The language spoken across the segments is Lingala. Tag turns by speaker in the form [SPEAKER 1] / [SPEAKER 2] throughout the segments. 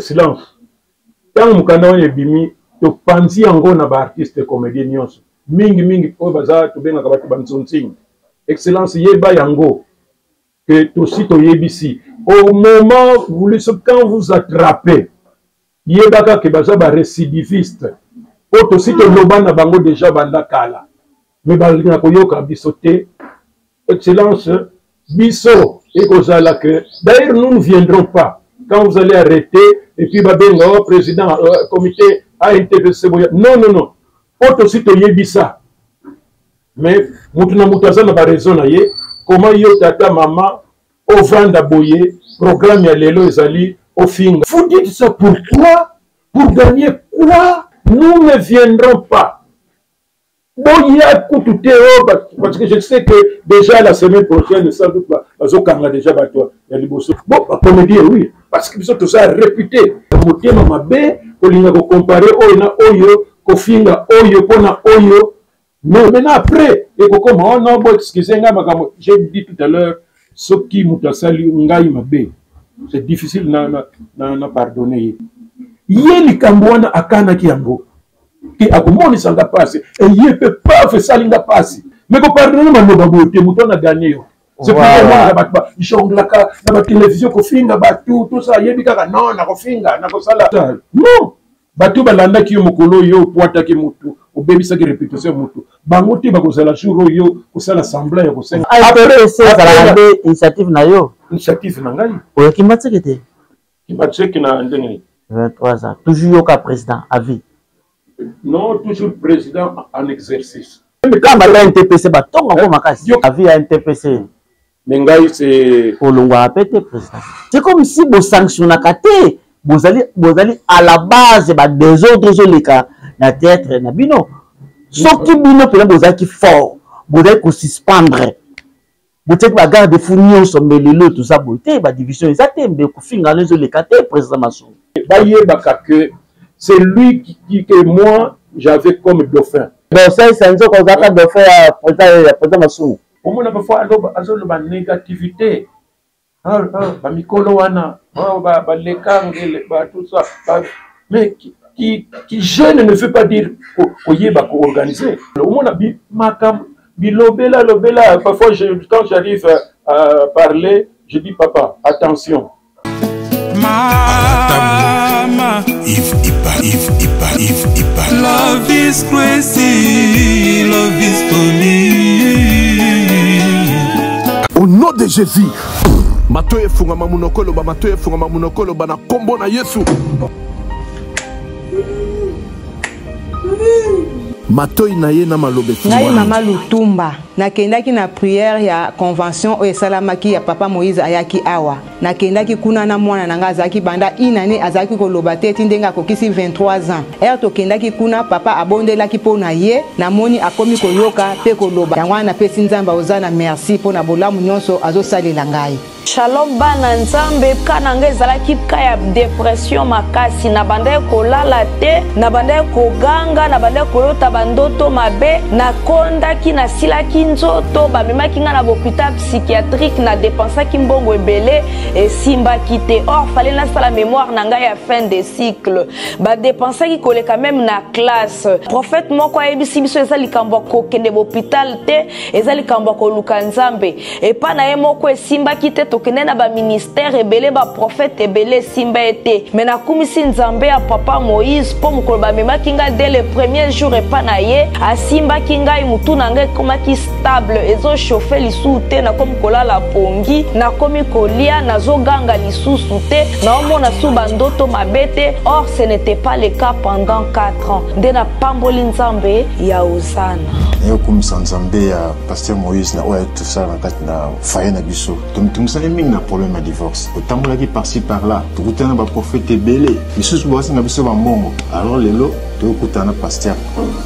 [SPEAKER 1] Excellence, ntango mokanda wana ebimi, topanzi yango na baartiste comédien nyonso, mingi mingi oyo baza tobengaka bato banzonzing. Excellence, yeba yango que tosi toyebisi au moment voulu, quand vous attrapez, yebaka ke baza ba récidiviste, po tosi toloba na bango déjà banda kala, mais balinga koyoka biso te. Excellence, biso ekozala que d'ailleurs nous ne viendrons pas quand vous allez arrêter et puis babenga oh, président comité ANTPC boya. Non, non, non, po tosi toyebisa, mais mutu na mutu aza na baraison na ye. Comment yo tata mama ovanda boye, programme ya lelo ezali ofinga? Vous dites ça pourquoi? Pour gagner quoi? Nous ne viendrons pas. Boya kutu te oh, parce que je sais que déjà la semaine prochaine, sans doute bazokanga déjà bato ya liboso. Bon, bacomédien, oui, parce que biso toza réputé motema mabe, kolinga kocompare oyo na oyo, kofinga oyo mpona oyo. Non, maintenant après ekokoma oh non, bo excuse ngai makambo j'ai dit tout à l'heure. Soki moto asali ngai mabe, c'est difficile na pardonner ye. Ye likambo wana akanaki yango te, akomonisa nga mpasi, eye mpe paf esali nga mpasi, mais kopardonne maloba boye te. Moto wana ganye yo, c'est pourquoi bato bajonglaka na batelevizio kofinga bato, tosa ayebi kaka non, nakofinga, nakosala non. Bato balandaki yo mokolo oyo opwataki motu, obebisaki réputation ya motu, bango te bakozala jour oyo kosala semblant ya kosenga.
[SPEAKER 2] Ezalaka nde initiative na yo?
[SPEAKER 1] Initiative na ngai.
[SPEAKER 2] Oyoki Mbatseke te?
[SPEAKER 1] Mbatseke na ndenge nini?
[SPEAKER 2] 23 ans, toujours yoka président à vie?
[SPEAKER 1] Non, toujours président en exercice.
[SPEAKER 2] Kamba ya NTPC batonga ngo makasi à vie ya NTPC.
[SPEAKER 1] Mais ngai c'est
[SPEAKER 2] olongwaka mpe te président. C'est comme si bosanctionnaka te, bozali bozali à la base ba désordre ezoleka na théâtre na bino. Soki bino mpena bozalaki fort, bozali kosuspendre, botiaki bagarde fou nyonso, mbe lelo toza boye te, badivision eza te, mbe kofingana ezoleka te, président Masumu.
[SPEAKER 1] Bayebaka que c'est lui qui que moi j'avais comme dauphin.
[SPEAKER 2] Donc Saisa Nzoka ozalaka dauphin ya président Masumu?
[SPEAKER 1] Omona parfois azoloba négativité, bamikolo wana baleka ngele, tout ça, mais qui jeune ne veut pas dire koyeba koorganiser. Omona makambo bilobela lobela. Parfois quand j'arrive à parler, je dis: papa, attention.
[SPEAKER 3] Mama
[SPEAKER 4] Yves Ipa, Yves Ipa, Yves Ipa.
[SPEAKER 3] Love is crazy, love is funny.
[SPEAKER 4] Au nom de Jésus, matoyi efungama, monoko eloba, matoyi efungama, monoko eloba na nkombo na Yesu. Matoi na ye na maloba.
[SPEAKER 5] Ngai mama Lutumba, nakendaki na prière ya convention oyo esalamaki ya papa Moïse ayaki awa. Nakendaki kuna na mwana na ngai, azalaki banda une année azalaki koloba te, ti ndenge akokisi 23 ans. Ere tokendaki kuna, papa abondelaki mpo na ye, namoni akomi koyoka mpe koloba. Yango wana napesi Nzambe oza na merci mpo na bolamu nyonso azosalela ngai.
[SPEAKER 6] Shalom bana Nzambe. Ka na ngai ezalaki ka ya depression makasi. Nabandaki kolala te, nabandaki koganga, nabandaki kolota bandoto mabe, nakondaki, nasilaki nzoto. Bamemaki ngai na bohôpital psychiatrique, na dépensaki mbongo ebele, esimbaki te. Or fallait nasala mémoire na ngai ya fin de cycle. Badépensaki koleka même na classe. Prophète moko ayebisi biso eza likambo ya kokende bohôpital te, eza likambo ya koluka Nzambe. Epa na ye moko esimbaki te. Tokende na baministère ebele, baprofete ebele, esimba ye te. Me nakumisi Nzambe ya papa Moïse, mpo mokolo bamemaki ngai dès le premier jour epa na ye, asimbaki ngai, motu na ngai ekomaki stable, ezochauffe lisusu te, nakomi kolala pongi, nakomi kolia, nazoganga lisusu te, naomona su bandoto mabe te. Or ce n'était pas le cas pendant 4 ans. Nde napamboli Nzambe ya Ozana.
[SPEAKER 7] Nayokumisa Nzambe ya pasteur Moïse na oyo ayaki tosala na kati na foyer na biso. Tomitungisaki mingi na problème ya divorce, totambolaki par-ci par-là, tokutana na baprofete ebele, misusu basenga biso bambongo. Alors lelo tokokutana na pasteur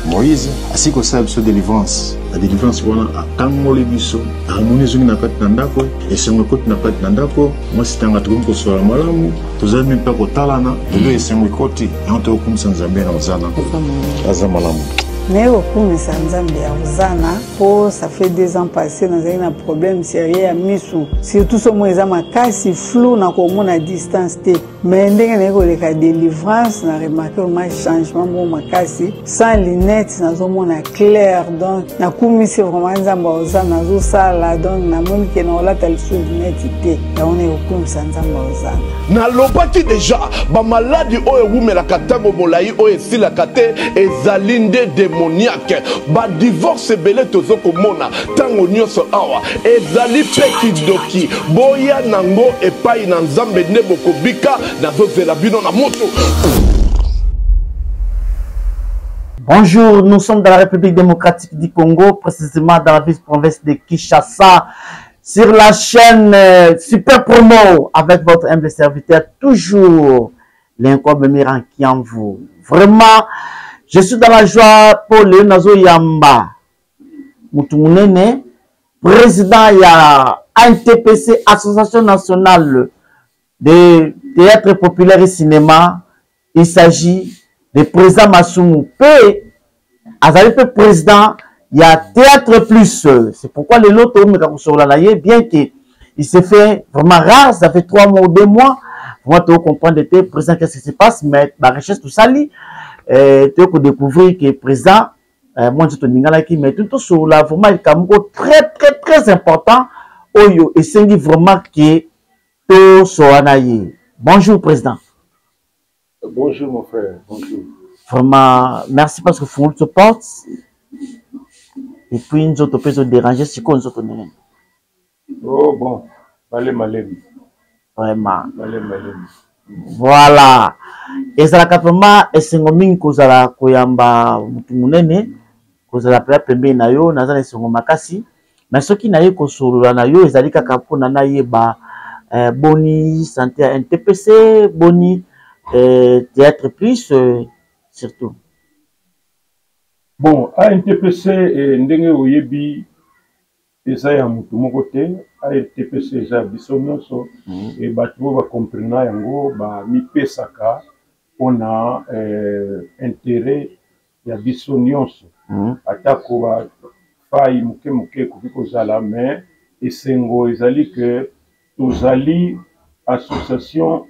[SPEAKER 7] Moïse, asili kosala biso délivrance. Na délivrance wana akangoli biso, harmonie ezongi na kati na ndako, esengo ekoti na kati na ndako. Mwasi tanga tokomi kosola malamu, tozali mpe kotalana. Lelo esengo ekoti yango, tokokumisa Nzambe na ozana, aza malamu.
[SPEAKER 8] Naye kokumisa Nzambe ya Hosanna po ça fait deux ans passé nazali na problème sérieux ya misu, surtout somo eza makasi flou na komona distance te, mais ndenge naye koleka délivrance na remarque vraiment changement moko makasi, sans lunettes nazomona clair. Donc nakumisi vraiment Nzambe ya Hosanna, nazosala donc namoni ke nakolata lisusu lunette te, yango naye kokumisa Nzambe ya Hosanna.
[SPEAKER 4] Nalobaki deja bamaladi oyo ewumelaka ntango molai oyo esilaka te ezali nde demoniake. Badivorce ebele tozo komona ntango nyonso awa ezali mpe kindoki. Boya nango epai na Nzambe nde bokobika. Nazozela bino na moto.
[SPEAKER 2] Bonjour, nous sommes dans la République démocratique du Congo, précisément dans la ville-province de Kinshasa, sur la chaîne Super Promo, avec votre humble serviteur, toujours l'incroyable Miran Kiamvu. Vraiment, je suis dans la joie pour le Nazo Yamba, Mutumunene, président ya ANTPC, Association nationale de théâtre populaire et cinéma. Il s'agit de président Masumu P. Azali pe président ya Théâtre Plus. C'est pourquoi les lotos me bien que il s'est fait vraiment rare, ça fait 3 mois ou 2 mois. Moi, tu comprends de président, qu'est-ce qui se passe, mais ma richesse, tout ça, tu peux découvrir que président, moi, je te dis, mais tout sur là, vraiment, il y a un mot très, très, très important. Oyo, et c'est vraiment que tout soit naïe. Bonjour, président.
[SPEAKER 1] Bonjour, mon frère. Bonjour.
[SPEAKER 2] Vraiment, merci parce que vous nous porte. Et puis, nous autres, nous déranger, c'est quoi nous autres, nous?
[SPEAKER 1] Oh, bon. Allez, malem.
[SPEAKER 2] Vraiment.
[SPEAKER 1] Malem, malem.
[SPEAKER 2] Voilà. Ezalaka vraiment esengo mingi kozala koyamba mutu munene, kozala pela pembeni na yo, naza na esengo makasi. Mais soki naye kosolola na yo ezali kaka mpona nayeba boni santé ya NTPC, boni théâtre plus surtout.
[SPEAKER 1] Bon, ANTPC ndenge oyebi eza ya mutu moko te, ANTPC eza ya biso nyonso. E bato oyo bakomprena yango bamipesaka mpona intérêt ya biso nyonso. Atako ba faille moke moke ekoki kozala, mais esengo ezali ke tozali association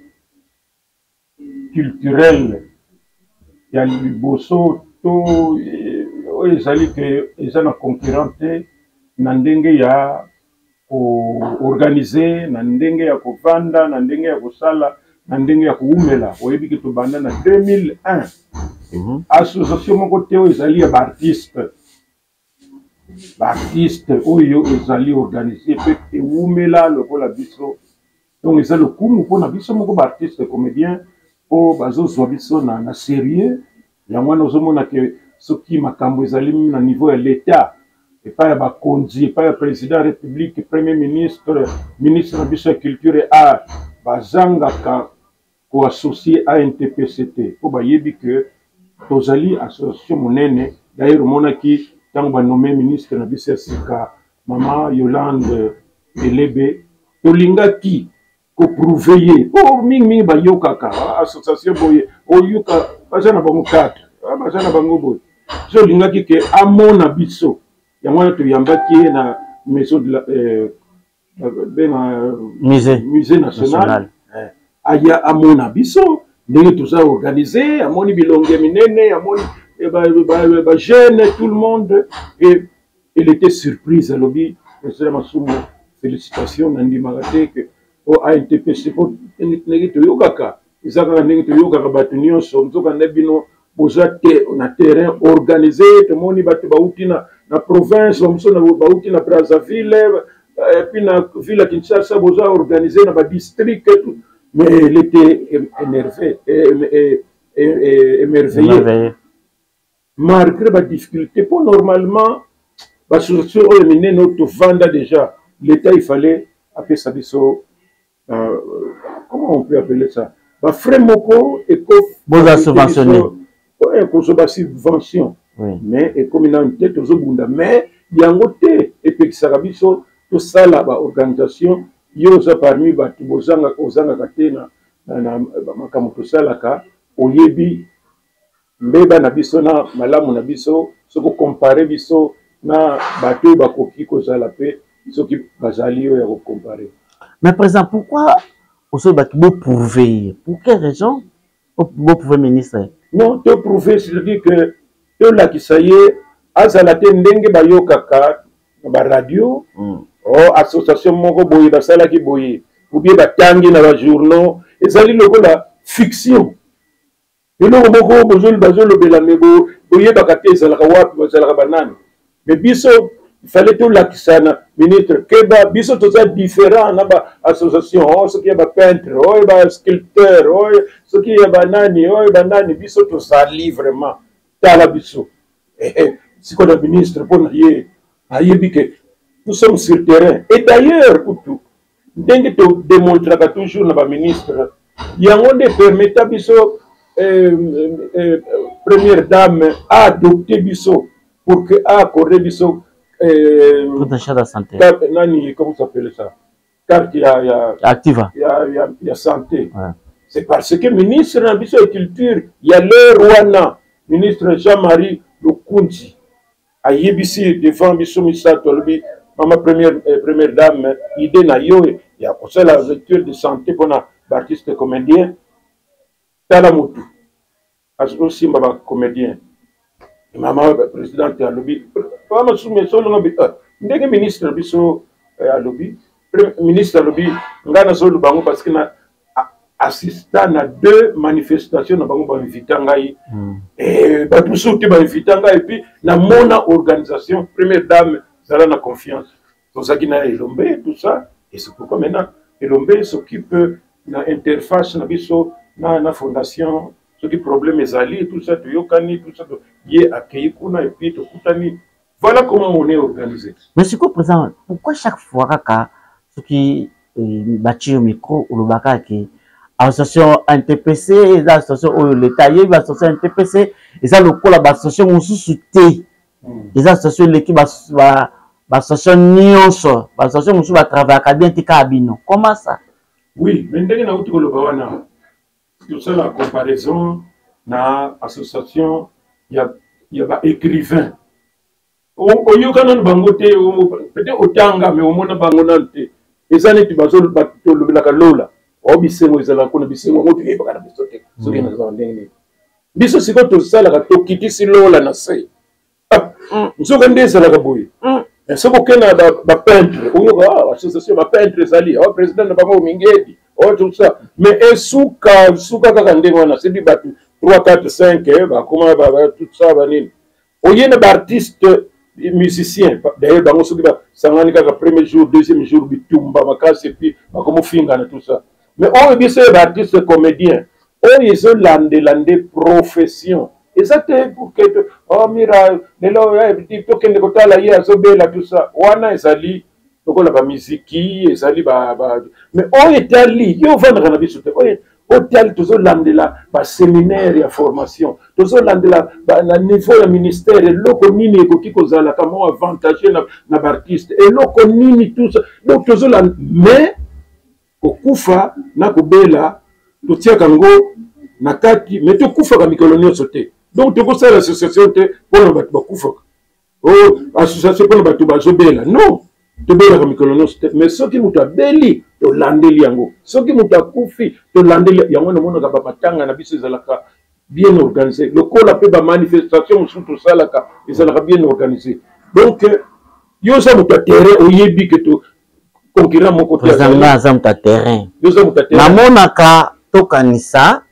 [SPEAKER 1] culturelle ya liboso to oyo ezali ke eza na concurrent te na ndenge ya koorganize, na ndenge ya kovanda, na ndenge ya kosala, na ndenge ya koumela. Oyebi ke tobanda na 2001. Association moko te oyo ezali ya baartiste. Baartiste oyo ezali organisé pe ewumela lokola biso. Donc eza lokumu mpona biso moko baartiste comédien oyo bazozwa biso na sérieux. Yango wana ozomona ke soki makambo ezali na niveau ya l'État, epai ya bakonzi, epai ya président ya République, premier ministre, ministre na biso ya culture et art, bazangaka koassocier ANTPC te, po bayebi ke tozali association monene. D'ailleurs omonaki ntango banome ministre na biso ya sika, mama Yolande Elebe, tolingaki koprouve ye po mingimingi bayokaka association boye, oyoka baza na bango 4, baza na bango boye. So olingaki ke amona biso, yango wana toyambaki ye na maison de la benga
[SPEAKER 2] musée,
[SPEAKER 1] musée national.
[SPEAKER 2] National.
[SPEAKER 1] Aya amona biso ndenge toza organisé, amoni bilongi minene, amoni ba jeune, tout le monde, et elle était surprise. Alobi président Masumu, félicitations, nandimaka te ke o ANTPC po ndenge toyokaka eza kaka ndenge toyokaka bato nyonso, nzoka nde bino boza te na terrain organisé. Tomoni bato bauti na province, bamosusu bauti na Brazzaville, et puis na ville ya Kinshasa, boza organisé na ba district et tout. Mais elle était énervée, émerveillée.
[SPEAKER 2] Émerveillée.
[SPEAKER 1] Malgré ba difficulté, pour normalement ba association oyo minene oyo tovanda déjà, l'État il fallait appeler ça biso comment on peut appeler ça? Ba frais moko eko
[SPEAKER 2] Boza subventionné.
[SPEAKER 1] Ouais, kozo ba subvention. Mais ekomi na te tozobunda, mais yango te epekisaka biso tosala ba organisation. Yo oza parmi bato ozangaka te na makambo tosalaka, oyebi Mbeba na biso na malamu na biso, soki okompare biso na bato oyo bakoki kozala mpe soki bazali oyo ya kokompare.
[SPEAKER 2] Mais président, pourquoi osolobaki boprouve ye? Pour quelle raison boprouve ministre?
[SPEAKER 1] Non, toprouve, c'est-à-dire que tolakisa ye azala te ndenge bayokaka na baradio o association moko boye basalaki boye ou bien batangi na bajournaux, ezali lokola fiction, eloko moko bazolobela me boyebaka te ezalaka wapi, bazalaka banani. Me biso fallait tolakisa na ministre keba, biso toza différent na baassociation oyo, soki ya bapeintre oyo, basculpteur oyo, soki ya banani oyo banani, biso tozali vraiment, tala biso. Sikoyo na ministre, mpo na ye ayebi ke nous sommes sur terrain. Et d'ailleurs kutu ndenge todemontraka toujours na baministre, yango nde permeta biso première dame aadopte biso pour que aaccorde biso
[SPEAKER 2] santé.
[SPEAKER 1] Nani, comment s'appelle ça, carte ya
[SPEAKER 2] Activa.
[SPEAKER 1] Ya santé, ouais. C'est parce que ministre na biso ya culture ya l'heure wana, ministre Jean-Marie Lukunzi, ayebisi devant biso misato, alobi: mama première dame, idée na yo ya kosala lecture de santé mpona baartiste comédien, tala motu azosimba bacomédien. Mama présidente alobi: mama sume solonga ndenge ministre na biso alobi. Ministre alobi: ngai nazoloba yango parce que na assista na deux manifestations na bango, bainvita ngai, bato mosusu te bainvita ngai, et puis namona organisation. Première dame, zala na confiance, tozalaki na Elombe, tout ça. Et c'est pourquoi maintenant Elombe s'occupe na interface na biso na fondation. Soki problème ezali, tout ça, toyokani, tout ça, ye akei kuna et puis tokutani. Voilà comment on est organisé.
[SPEAKER 2] Mais sikoyo président, pourquoi chaque fois kaka soki batie yo micro, olobaka ke association NTPC eza association oyo leta ayebi, association NTPC eza lokola baassociation mosusu te, eza association eleki baassociation nyonso, baassociation mosusu batravayaka bien te, kaka bino? Comment ça?
[SPEAKER 1] Oui, mais ndenge nauti koloba wana, tosala comparaison na association ya baécrivain, oyoka nanu bango te, peut-être otanga me omona bango nanu te. Eza neti tolobelaka lola o bisengo ezalaka kuna, bisengo yango toyebaka na biso te soki nazala ndenge nini. Biso sikoyo tosalaka, tokitisi lola na se. Nzoka nde ezalaka boye. Soki okende na bapeintre, oyoka association bapeintre ezali awa, président na bango Mingedi o tout ça, mais esuka suka kaka ndenge wana, sebi bato 3 4 5 bakoma tout ça banini. Oye na baartiste musicien, d'ailleurs bango soki basangani kaka premier jour, deuxième jour, bitumba makasi, et puis bakomofingana, tout ça. Mais oyo biso ya baartiste comédien, oyo ezolandela nde profession, eza te pour que oh, Mira lelo tokende kotala ye azobela, tout ça wana ezali lokola bamiziki ezali ba, mais oyo etali yo ovandaka na biso te. Oyo otali, tozolandela baséminaire ya formation, tozolandela na niveau ya ministère eloko nini ekoki kozalaka mo avantage na baartiste, eloko nini, tout ça. Donc tozolanda, mais kokufa na kobela totiaka yango na kati, mais tokufaka mikolo nyonso te. Donc tokosala association te mpona bato bakufaka, o association mpona bato bazobela. Non, tobelaka mikolo nyonso te, mais soki moto abeli, tolandeli yango, soki moto akufi, tolandeli yango. Namonaka bamatanga na biso ezalaka bien organisé, lokola mpe bamanifestation mosusu tosalaka ezalaka bien organisé. Donc yo oza moto ya terrain, oyebi ke to concurrent moko te.
[SPEAKER 2] Nga aza moto ya terrain.
[SPEAKER 1] Yo oza moto ya terrain.
[SPEAKER 2] Namonaka tokanisa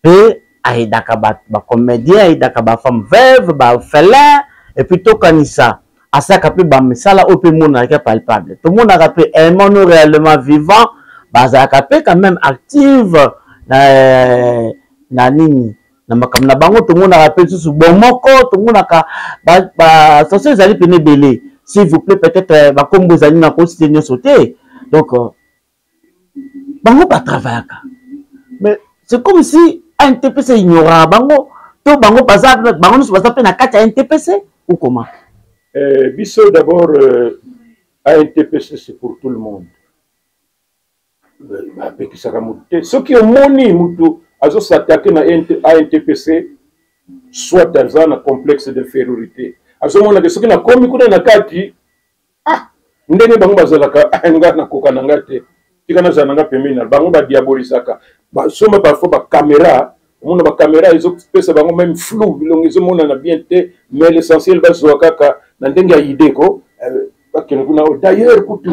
[SPEAKER 2] mpe ayedaka bato bacomédien, ayedaka bafemme veuve, baorphelin, et puis tokanisa asalaka mpe bamisala oyo mpe emonanaka palpable. Tomonaka mpe Aimons-nous réellement vivant, bazalaka mpe quand même active na nini, na makambo na bango. Tomonaka mpe lisusu bomoko, tomonaka bassociation ezali pene ebele. S'il vous plaît, peut-être bakombo ezali na kosite nyonso te. Donc bango batravayaka, mais c'est comme si ANTPC ignoraka bango, to bango baza, bango nyonso baza mpe na kati ya NTPC ou comment?
[SPEAKER 1] Biso d'abord, ANTPC c'est pour tout le monde. Bapekisaka motu te. Soki omoni motu azosatake na ANTPC, Soit aza na complexe d'infériorité, azomona ke soki nakomi kuna na kati, ah, ndenge bango bazalaka, ah, nga nakoka na nga te, tika nazala na nga pembeni na bango. Badiabolisaka, basomba parfois bacaméra, omona bacaméra ezopesa bango même flou, bilongo ezomonana bien te, mais l'essentiel bazwa kaka na ndenge ya idée ko bakende kuna. D'ailleurs kutu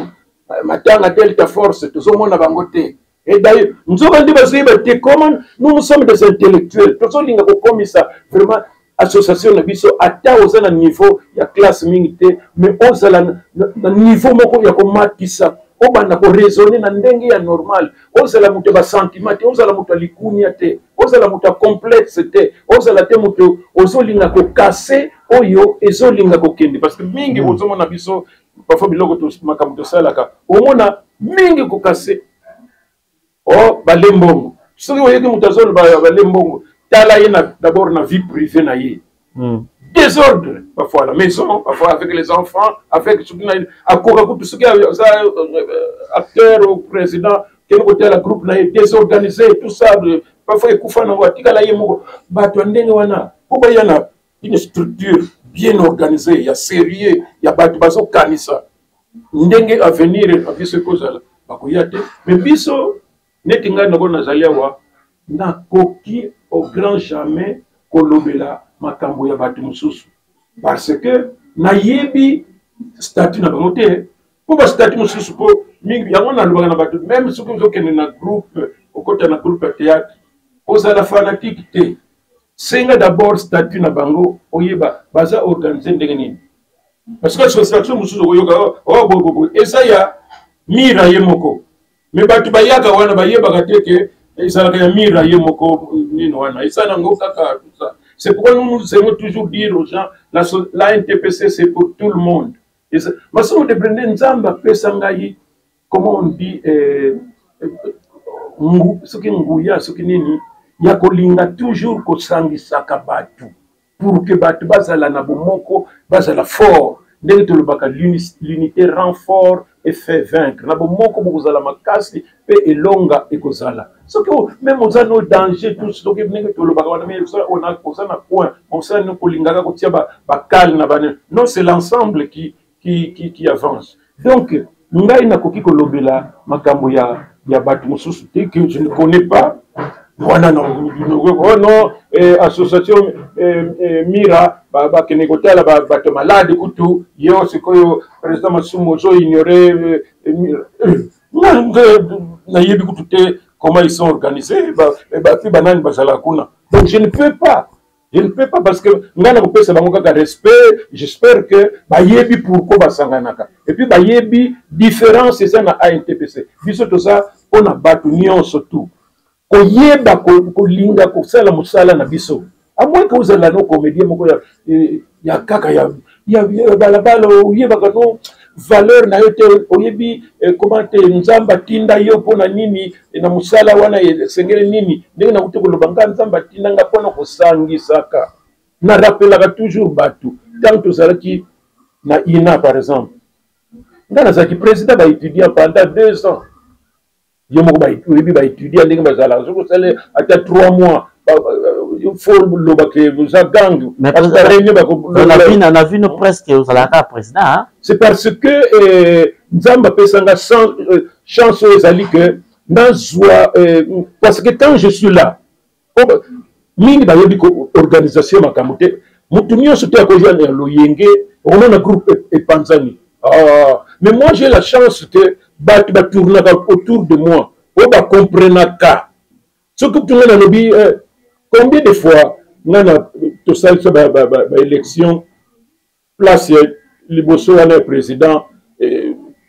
[SPEAKER 1] matanga Delta Force tozomona bango te. Et d'ailleurs, nzoka nde bazoyeba te comment nous, nous sommes des intellectuels. Tozolinga kokomisa vraiment association na biso, ata oza na niveau ya classe mingi te, mais ozala na niveau moko ya komatisa, obanda koraisonner na ndenge ya normal, ozala moto ya basentiment te, ozala moto ya likunia te, ozala moto ya complexe te, ozala te moto ozolinga kokase oyo ezolinga kokende. Parce que mingi ozomona biso parfois biloko, makambo tosalaka, omona mingi kokase o bale mbongo. Soki oyebi moto azoloba bale mbongo, tala ye d'abord na vie privée na ye. Désordre parfois à la maison, parfois avec les enfants, avec soki akoka kutu, soki aza acteur ou président, kende kotala groupe na ye désorganisé, tout ça, parfois ekufa nango, atikala ye moko. Bato ya ndenge wana, mpo baya na une structure bien organisée, ya sérieux, ya bato bazokanisa ndenge avenir na biso ekozala, bakoya te. Mais biso, neti ngai nako nazali awa, nakoki au grand jamais kolobela makambo ya bato mosusu, parce que nayebi statut na bango te. Mpo bastatut mosusu, mpo mingi yango nalobaka na bato, même soki ozokende na groupe, okota na groupe ya théâtre, ozala fanatique te. Senga d'abord statut na bango, oyeba baza organisé ndenge nini, parce que association mosusu okoyoka oh, boye eza ya Mira ye moko, mais bato bayaka wana bayebaka te ke ezalaka ya Mira ye moko. Nini wana eza nango kaka, tout ça. C'est pourquoi nous, nous aimons toujours dire aux gens: la NTPC, c'est pour tout le monde. Masumu Debrindet, Nzambe apesa ngai, comment on dit, soki nguya, soki nini, ya kolinga toujours kosangisaka bato pour que bato bazala na bomoko, bazala fort. Ndenge tolobaka, l'unité rend fort et fait vaincre. Na bomoko bokozala makasi mpe elonga ekozala. Soki même oza no danger, tout, soki ndenge tolobaka wana, mais oza na coin, osala nini, kolingaka kotia bakale na bane. Non, c'est l'ensemble qui avance. Donc ngai nakoki kolobela makambo ya bato mosusu te que je ne connais pas wana. Oh non, association Mira, bakende kotala bato malade kutu. Yo sikoyo président Masumu ozo ignore. Nayebi kutu te comment ils sont organisés, bapi banani bazalaka kuna. Donc je ne peux pas, je ne peux pas, parce que ngai nakopesa bango kaka respect. J'espère que bayebi pourquoi basanganaka et puis bayebi différence eza na ANTPC. Biso toza mpona bato nyonso tu koyeba kolinga kosala mosala na biso, à moins que ozala no comédien moko ya kaka ya balabala, oyebaka no valeur na yo te, oyebi comment te Nzambe atinda yo mpona nini na mosala wana, esengeli nini. Ndenge nakuti koloba, nga Nzambe atinda nga mpona kosangisaka. Narapelaka toujours bato, ntango tozalaki na INA par exemple, nga nazalaki président baétudiant pendant 2 ans. Ye moko oyebi baétudiant ndenge bazalaka, soki osali ata 3 mois, faut loba ke oza gang.
[SPEAKER 2] Réunion na vino presque ozalaka président.
[SPEAKER 1] C'est parce que Nzambe apesanga chance oyo ezali ke nazwa, parce que quand je suis là, mingi bayebi organisation makambo te. Motu nyonso te akozwa na loyenge, okomona groupe epanzani. Ah, mais moi j'ai la chance que bato batournaka autour de moi oyo bacomprenaka. Soki tunga nalobi, combien de fois nga na tosalisa baélection, place ya liboso wana ya président,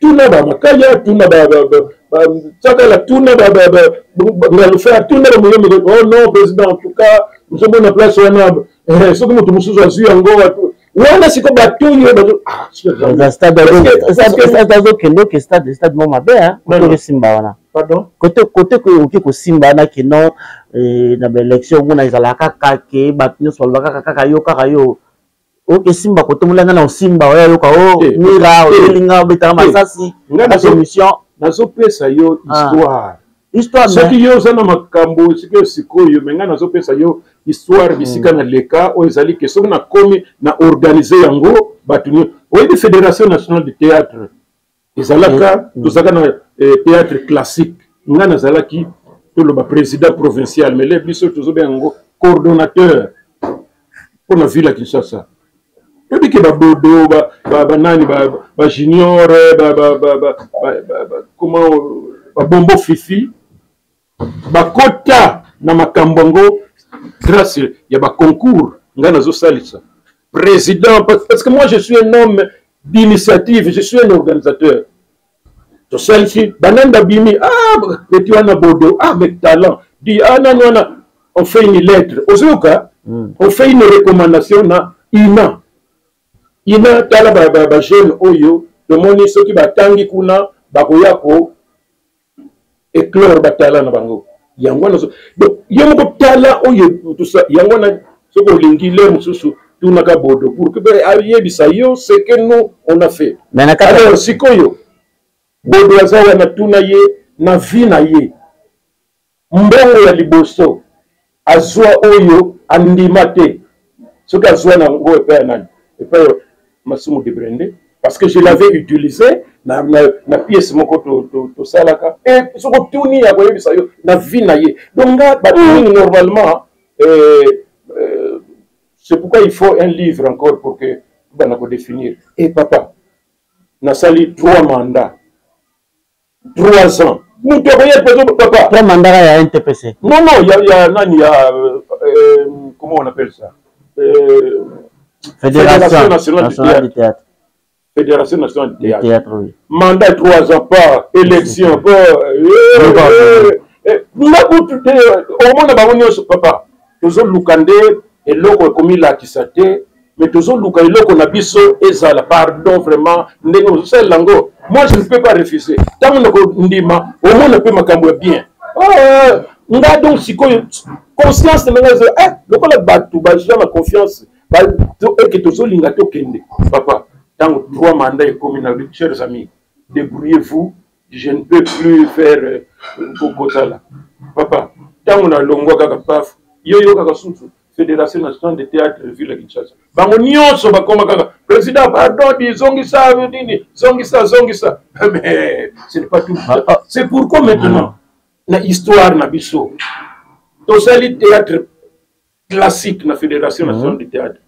[SPEAKER 1] tuna bamakaya, tuna tsakala, tuna ngalufa, tuna bamoyombe. Oh non, président, en tout cas ozomona place wana, soki moto mosusu azwi yango wana, siko bato oyo.
[SPEAKER 2] Stade azokende, oke stade mo mabe osimba wana.
[SPEAKER 1] Pardon?
[SPEAKER 2] Kote okoki kosimba wana kino na baélection, omona ezalaka kaka ke bato nyonso balobaka kaka yo, kaka yo oke simba kote molanga na osimba oyo ayoka o Mira oyelinga obetaka masasi émission.
[SPEAKER 1] Nazopesa yo histoire.
[SPEAKER 2] Histoire.
[SPEAKER 1] Soki yo oza na makambo sikoyo sikoyo, mais ngai nazopesa yo histoire bisika na leka oyo ezali ke soki nakomi na organise yango bato nyonso oyebi. Fédération nationale de théâtre ezalaka, tozalaka na théâtre classique. Ngai nazalaki, toloba, président provincial, mais le biso tozobenga yango coordonnateur mpo na ville ya Kinshasa. Toyebi ke babodo, banani, bajunior, comment, babombo fifi bakota na makambo yango grâce ya baconcours ngai nazosalisa président, parce que moi je suis un homme d'initiative, je suis un organisateur. Tosalisi banani babimi, ah, petit wana bodo, ah, avec talent di, ah, nani wana. On fait une lettre, ozoyoka, on fait une recommandation na ina ina tala bajeune oyo tomoni soki batangi kuna bakoya ko éclore batala na bango. Yango wana, donc ye moko tala oyo yango wana. Soki olingi, l'heure mosusu tunaka bodo pour que ayebisa yo ce que nous on a fait. Alors sikoyo bodo aza wana, tuna ye na vie na ye, mbongo ya liboso azwa oyo andima te soki azwa nango epai ya nani? Epai ya Masumu de Brende, parce que je l'avais utilisé na pièce moko tosalaka. E soki otuni, ya koyebisa yo na vie na ye. Donc nga bato mingi normalement, c'est pourquoi il faut un livre encore pour que bana kodéfinir. E papa, nasali trois mandats, 3 ans, moto akoya papa.
[SPEAKER 2] Trois mandats ya NTPC?
[SPEAKER 1] Non, ya nani, ya comment on appelle ça,
[SPEAKER 2] Fédération nationale du théâtre.
[SPEAKER 1] Fédération nationale du théâtre,
[SPEAKER 2] théâtre, oui.
[SPEAKER 1] Mandat 3 ans par élection, nga kutu te. Omona bango nyonso, papa, tozoluka nde eloko ekomilakisa te, mais tozoluka eloko na biso ezala. Pardon, vraiment, ndenge ozosalela yango, moi je ne peux pas refuser. Ntango nakondima, omona mpe makambo ya bien. Nga donc sikoyo conscience na ngai eh, lokola bato baza na confiance eke tozolinga tokende. Papa, ntango trois mandats ekomi na, chers amis, débrouillez-vous, je ne peux plus faire kozala. Papa, ntango nalongwa kaka, paf, yo yokaka susu Fédération nationale de théâtre ville ya Kinshasa, bango nyonso bakoma kaka président, pardon, di zongisa nini, zongisa, zongisa. Mais ce n'est pas tout. C'est pourquoi maintenant na histoire na biso tosali théâtre classique na Fédération nationale de théâtre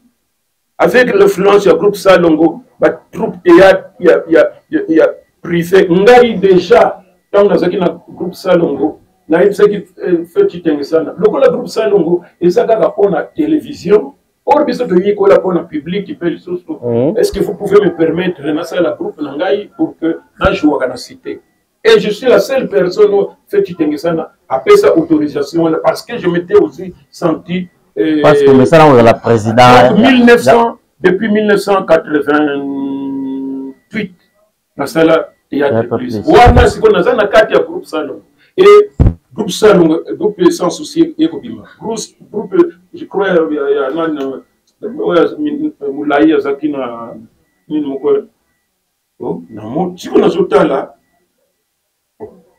[SPEAKER 1] avec l'influence ya groupe Salongo, batroupe théâtre ya privé. Ngai déjà ntango nazalaki na groupe Salongo, nayebisaki Feti Tengesana, lokola groupe Salongo eza kaka mpona télévision, or biso toyekola mpona public mpe lisusu, est ce que vous pouvez me permettre nasala groupe na ngai pour que najouaka na cité? Et je suis la seule personne oyo Feti Tengesana apesa autorisation wana, parce que je m'étais aussi senti
[SPEAKER 2] parce que mesala ozala président.
[SPEAKER 1] Donc, 1900, depuis 1988 nasala théâtre plus wana. Sikoyo naza na kati ya groupe Salongo, et groupe Salongo, groupe Sans Souci ekobima, groupe, je crois, ya nani oyo molai azalaki na nini moko namo. Sikoyo nazotala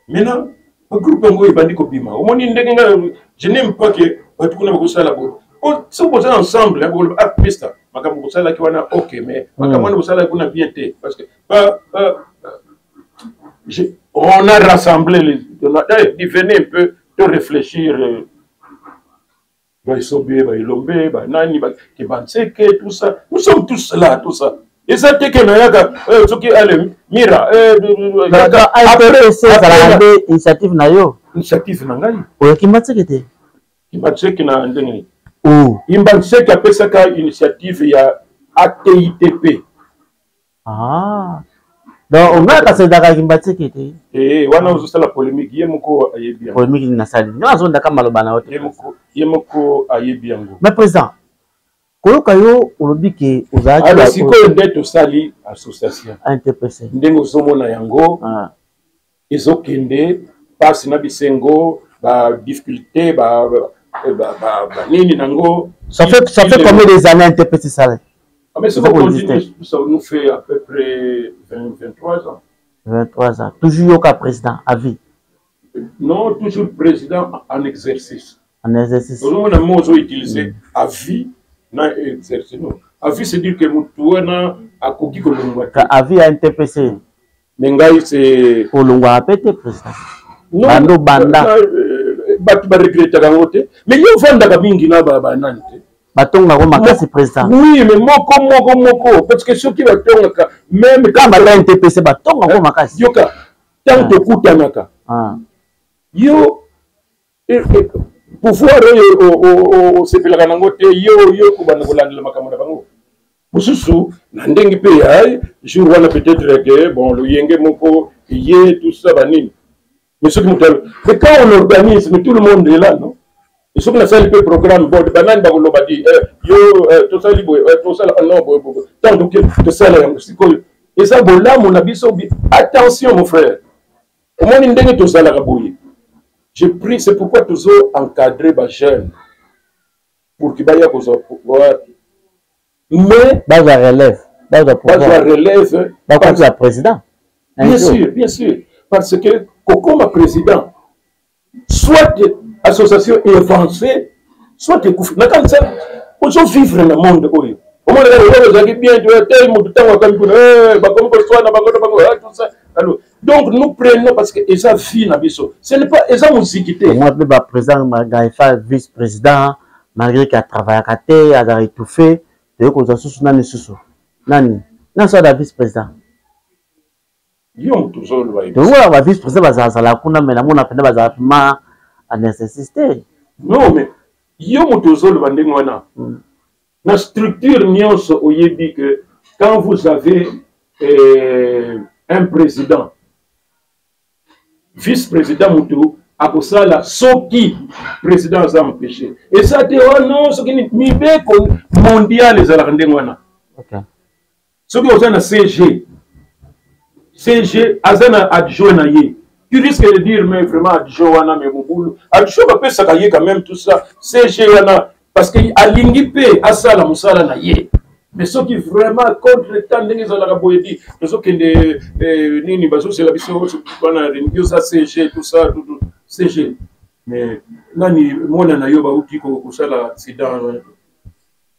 [SPEAKER 1] maintenant bagroupe yango ebandi kobima. Omoni ndenge ngai je n'aime pas que bato kuna bakosala boye. Soki boza ensemble, bokoloba: ah, pista makambo bosalaki wana, ok, mais makambo wana bosalaki kuna bien te, parce que pas, on a rassemblé les, on a, eh, venez un peu de réfléchir, baesobe, baelombe, banani, kebanseke, tout ça, nous sommes tous là, tout ça. Eza te ke nayaka soki ale mira.
[SPEAKER 2] Ezalaka nde initiative na yo?
[SPEAKER 1] Initiative na ngai.
[SPEAKER 2] Oyo Kimbanseke te?
[SPEAKER 1] Kimbanseke na ndenge nini? Kimbanseke apesaka initiative ya ATITP.
[SPEAKER 2] Ah. Donc ongai kasi ezalaka Kimbanseke te?
[SPEAKER 1] Eh, wana ozosala polémique, ye moko ayebi yango.
[SPEAKER 2] Polémique nasali nga azondaka maloba na yo te.
[SPEAKER 1] Ye moko ayebi yango.
[SPEAKER 2] Mais président, koyoka yo olobi ke ozalaki
[SPEAKER 1] Alors sikoyo nde tosali association
[SPEAKER 2] NTPC.
[SPEAKER 1] Ndenge ozomona yango ezokende, mpasi na bisengo, badifficulté, banini nango.
[SPEAKER 2] Ça fait combien des années NTPC sala?
[SPEAKER 1] Ah, mais ça nous fait à peu près 20, 23 ans.
[SPEAKER 2] 23 ans. Toujours yoka président à vie?
[SPEAKER 1] Non, toujours président en exercice.
[SPEAKER 2] En exercice.
[SPEAKER 1] Ozomona mot ozo utiliser mm. à vie na exercice non. À vie c'est dire que mutu wana akoki kolongwa
[SPEAKER 2] te. À vie ya NTPC.
[SPEAKER 1] Mais ngai c'est
[SPEAKER 2] kolongwa pe te président. Non. Bando banda.
[SPEAKER 1] Euh, bato ba regrettaka yango te. Mais yo ofandaka mingi na ba banani te.
[SPEAKER 2] Batongaka makasi président.
[SPEAKER 1] Oui, mais moko moko moko parce que soki batongaka même
[SPEAKER 2] quand banda NTPC batongaka makasi.
[SPEAKER 1] Yoka ntango ah. tokutanaka. Ah. Yo eh, eh, pouvoir oyo osepelaka nango te yo yo kobanda kolandela makambo na bango mosusu na ndenge mpe ya jour wana peut-être que bon loyenge moko ye tout ça banini mais soki moto mais quand on organise mais tout le monde est là non et soki nasali mpe programme bon banani bakoloba di eh, yo eh, tosali boye eh, tosala ah, non boye boye ntango tosala yango sikoyo eza bolamu na biso attention mon frère omoni ndenge tozalaka boye je prie c'est pourquoi tozo encadrer ba jeunes pour que baya kozwa pouvoir mais
[SPEAKER 2] bazwa relève
[SPEAKER 1] bazwa pouvoir relève
[SPEAKER 2] bakozwa président
[SPEAKER 1] bien sûr bien sûr parce que kokoma président soit association avancée soit ekufi nakanisa ozo vivre na monde oyo omona kaka oyo ozalaki bien tu tel motu ntango akomi kuna eh, bakomi koswana bango na bango ah, tout ça alors donc nous prenons parce que eza vie na biso ce n'est pas eza moziki te
[SPEAKER 2] moi mpe baprésident magaifa vice président malgré ke atravayaka te azala étouffé toyei kozwa susu nani susu nani nani so aza vice président
[SPEAKER 1] yo moto ozoloba ye
[SPEAKER 2] tomonaka ba vice président bazalazala kuna mais namona mpenza bazala vraiment en exercice te
[SPEAKER 1] non mais yo moto ozoloba ndenge wana hmm. na structure nyonso oyebi que quand vous avez euh, un président vice président moto akosala soki président aza empêché eza te oh non soki mibeko mondial ezalaka ndenge wana
[SPEAKER 2] okay.
[SPEAKER 1] soki oza na cg cg aza na adjoint na ye tu risques de dire mais vraiment adjoint wana mais mobulu adjoint bapesaka ye quand même tout ça cg wana parce que alingi mpe asala mosala na ye mais soki vraiment contre temps ndenge ezalaka boye di tozokende eh, nini bazozela biso wana yo oza cg tout ça tout, tout, cg mais nani mwana na yo bauti kosala accident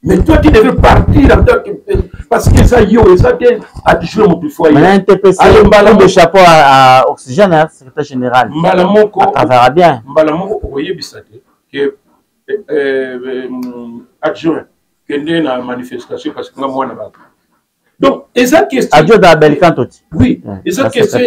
[SPEAKER 1] Mais toi, tu devais partir en tant que. Parce que ça, yo, et ça, t'es adjoint mon plus foyer.
[SPEAKER 2] Mais NTPC,
[SPEAKER 1] mbala
[SPEAKER 2] de chapeau à, à Oxygène, hein, secrétaire général.
[SPEAKER 1] Mbala moko.
[SPEAKER 2] Ça bien.
[SPEAKER 1] Mbala moko, okoyebisa te que euh, euh, adjoint, kende na manifestation parce que nga mwana bato. Donc, eza question.
[SPEAKER 2] Adjoint dans Belcanto.
[SPEAKER 1] Oui, eza question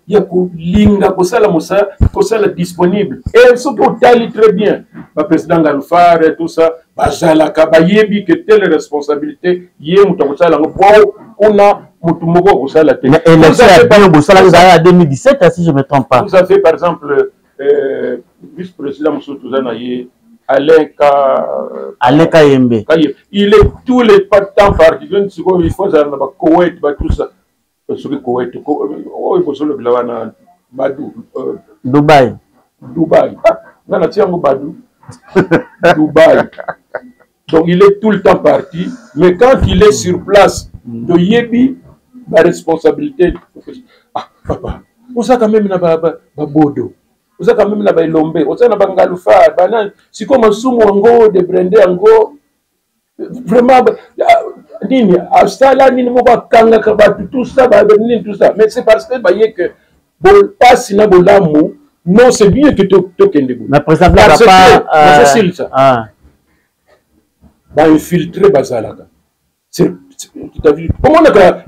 [SPEAKER 1] ya kolinga kosala mosala kosala disponible. Et soki otali très bien, ba président Galfar et tout ça, bazalaka bayebi que telle responsabilité ye moto akosala yango po kuna moto moko akosala te.
[SPEAKER 2] Mais élection ya bino bosalaki ezalaki ya 2017 si je me trompe pas.
[SPEAKER 1] Vous avez par exemple euh, vice-président mosusu toza na ye Alain Ka...
[SPEAKER 2] Alain Kayembe.
[SPEAKER 1] Kayembe. Il est tous les temps parti. Je ne sais pas, il faut aller na Koweït, ba tout ça. Soki Koweït, oyo bozolobela wana Badu.
[SPEAKER 2] Euh, Dubaï.
[SPEAKER 1] Dubaï. Ah, nga na tiango Badu. Dubaï. Donc il est tout le temps parti, mais quand il est sur place, mm. toyebi ba responsabilité. Ah, papa, oza quand même na ba, ba, ba bodo. Oza quand même na ba elombe, oza na ba ngalufa, banani. Siko masumu yango de brende yango vraiment ah, nini asala nini moko akangaka bato tout ça ba nini tout ça mais c'est parce que baye que pasi na bolamu non c'est mieux que tokende boye
[SPEAKER 2] mais président parce
[SPEAKER 1] que nazosilisa ah. bainfiltre bazalaka omonaka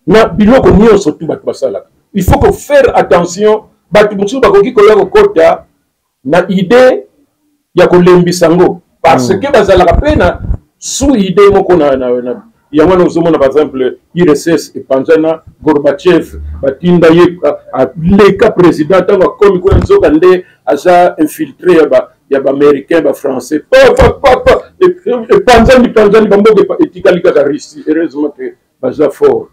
[SPEAKER 1] na biloko nyonso tu bato basalaka il faut que faire attention bato mosusu bakoki koya kokota na idée ya kolembisa yango parce mm. que bazalaka mpe na sous idée moko na, na, na yango wana ozomona par exemple urss epanzana gorbachev batinda ye aleka président ntango akomi kuna nzoka nde aza infiltré ya ba ya baaméricain bafrançais papapapa epanzani panzani bamboka etikali kaka russie heureusement ke baza fort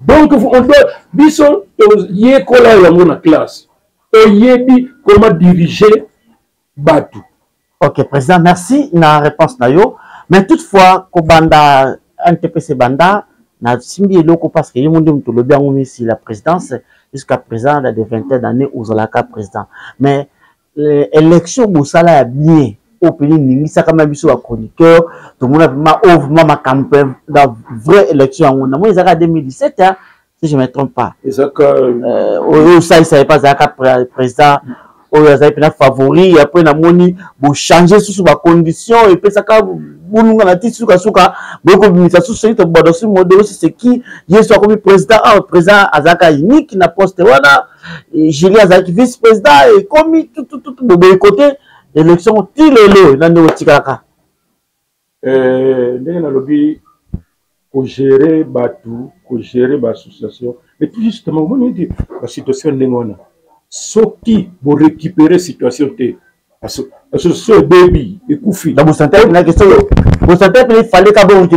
[SPEAKER 1] donc on doit biso toyekola yango na classe toyebi comment diriger bato
[SPEAKER 2] ok président merci na réponse na yo mais toutefois kobanda ntpc banda nasimbi eloko parce que ye mo nde moto olobi yango misi la présidence jusqu'à présent la de vingtaine d'année ozalaka président mais. Élection bosala ya bien oyo mpenza eningisaka ma biso bachroniqueur, tomona vraiment oyo vraiment makambo na vraie élection yango namoni ezalaka 2017, hein, si je me trompe pas.
[SPEAKER 1] Ezaka
[SPEAKER 2] Oyo osalisa ye mpe azalaka président oyo azali mpena favori. Après namoni bochange susu bacondition, epesaka bulunga na ti sukasuka boye kobimisa susu soki tobodosi modelo siseki ye so akomi président. Awa président azalaka unique na poste wana, Julie azalaki vice président, ekomi tutututu boboyi kote élection ti lelo na ndenge otikalaka.
[SPEAKER 1] Ndenge nalobi, kogérer bato, kogérer baassociation, et puis justement omoni ete basituation ndenge wana, soki borécupérer situation te, association ebebi, ekufi.
[SPEAKER 2] Na bosante na question, bosante mpe fallait ka bongo.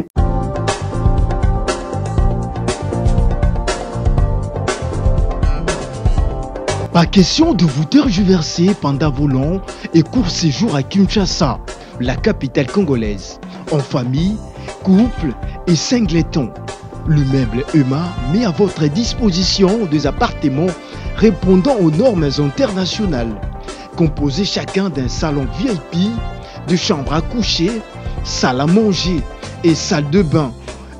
[SPEAKER 9] Pas question de vous tergiverser pendant vos longs et courts séjours à Kinshasa, la capitale congolaise. En famille, couple et singleton. Le meuble EMA met à votre disposition des appartements répondant aux normes internationales, composés chacun d'un salon VIP, de chambres à coucher, salle à manger et salle de bain,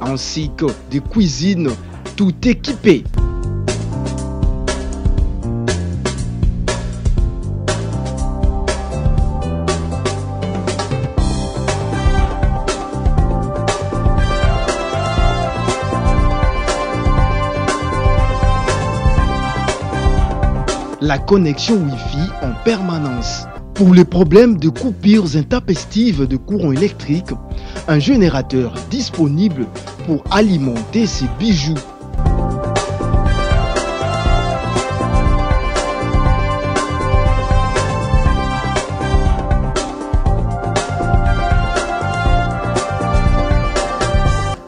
[SPEAKER 9] ainsi que des cuisines tout équipées. La connexion Wi-Fi en permanence. Pour les problèmes de coupures intempestives de courant électrique, un générateur disponible pour alimenter ces bijoux.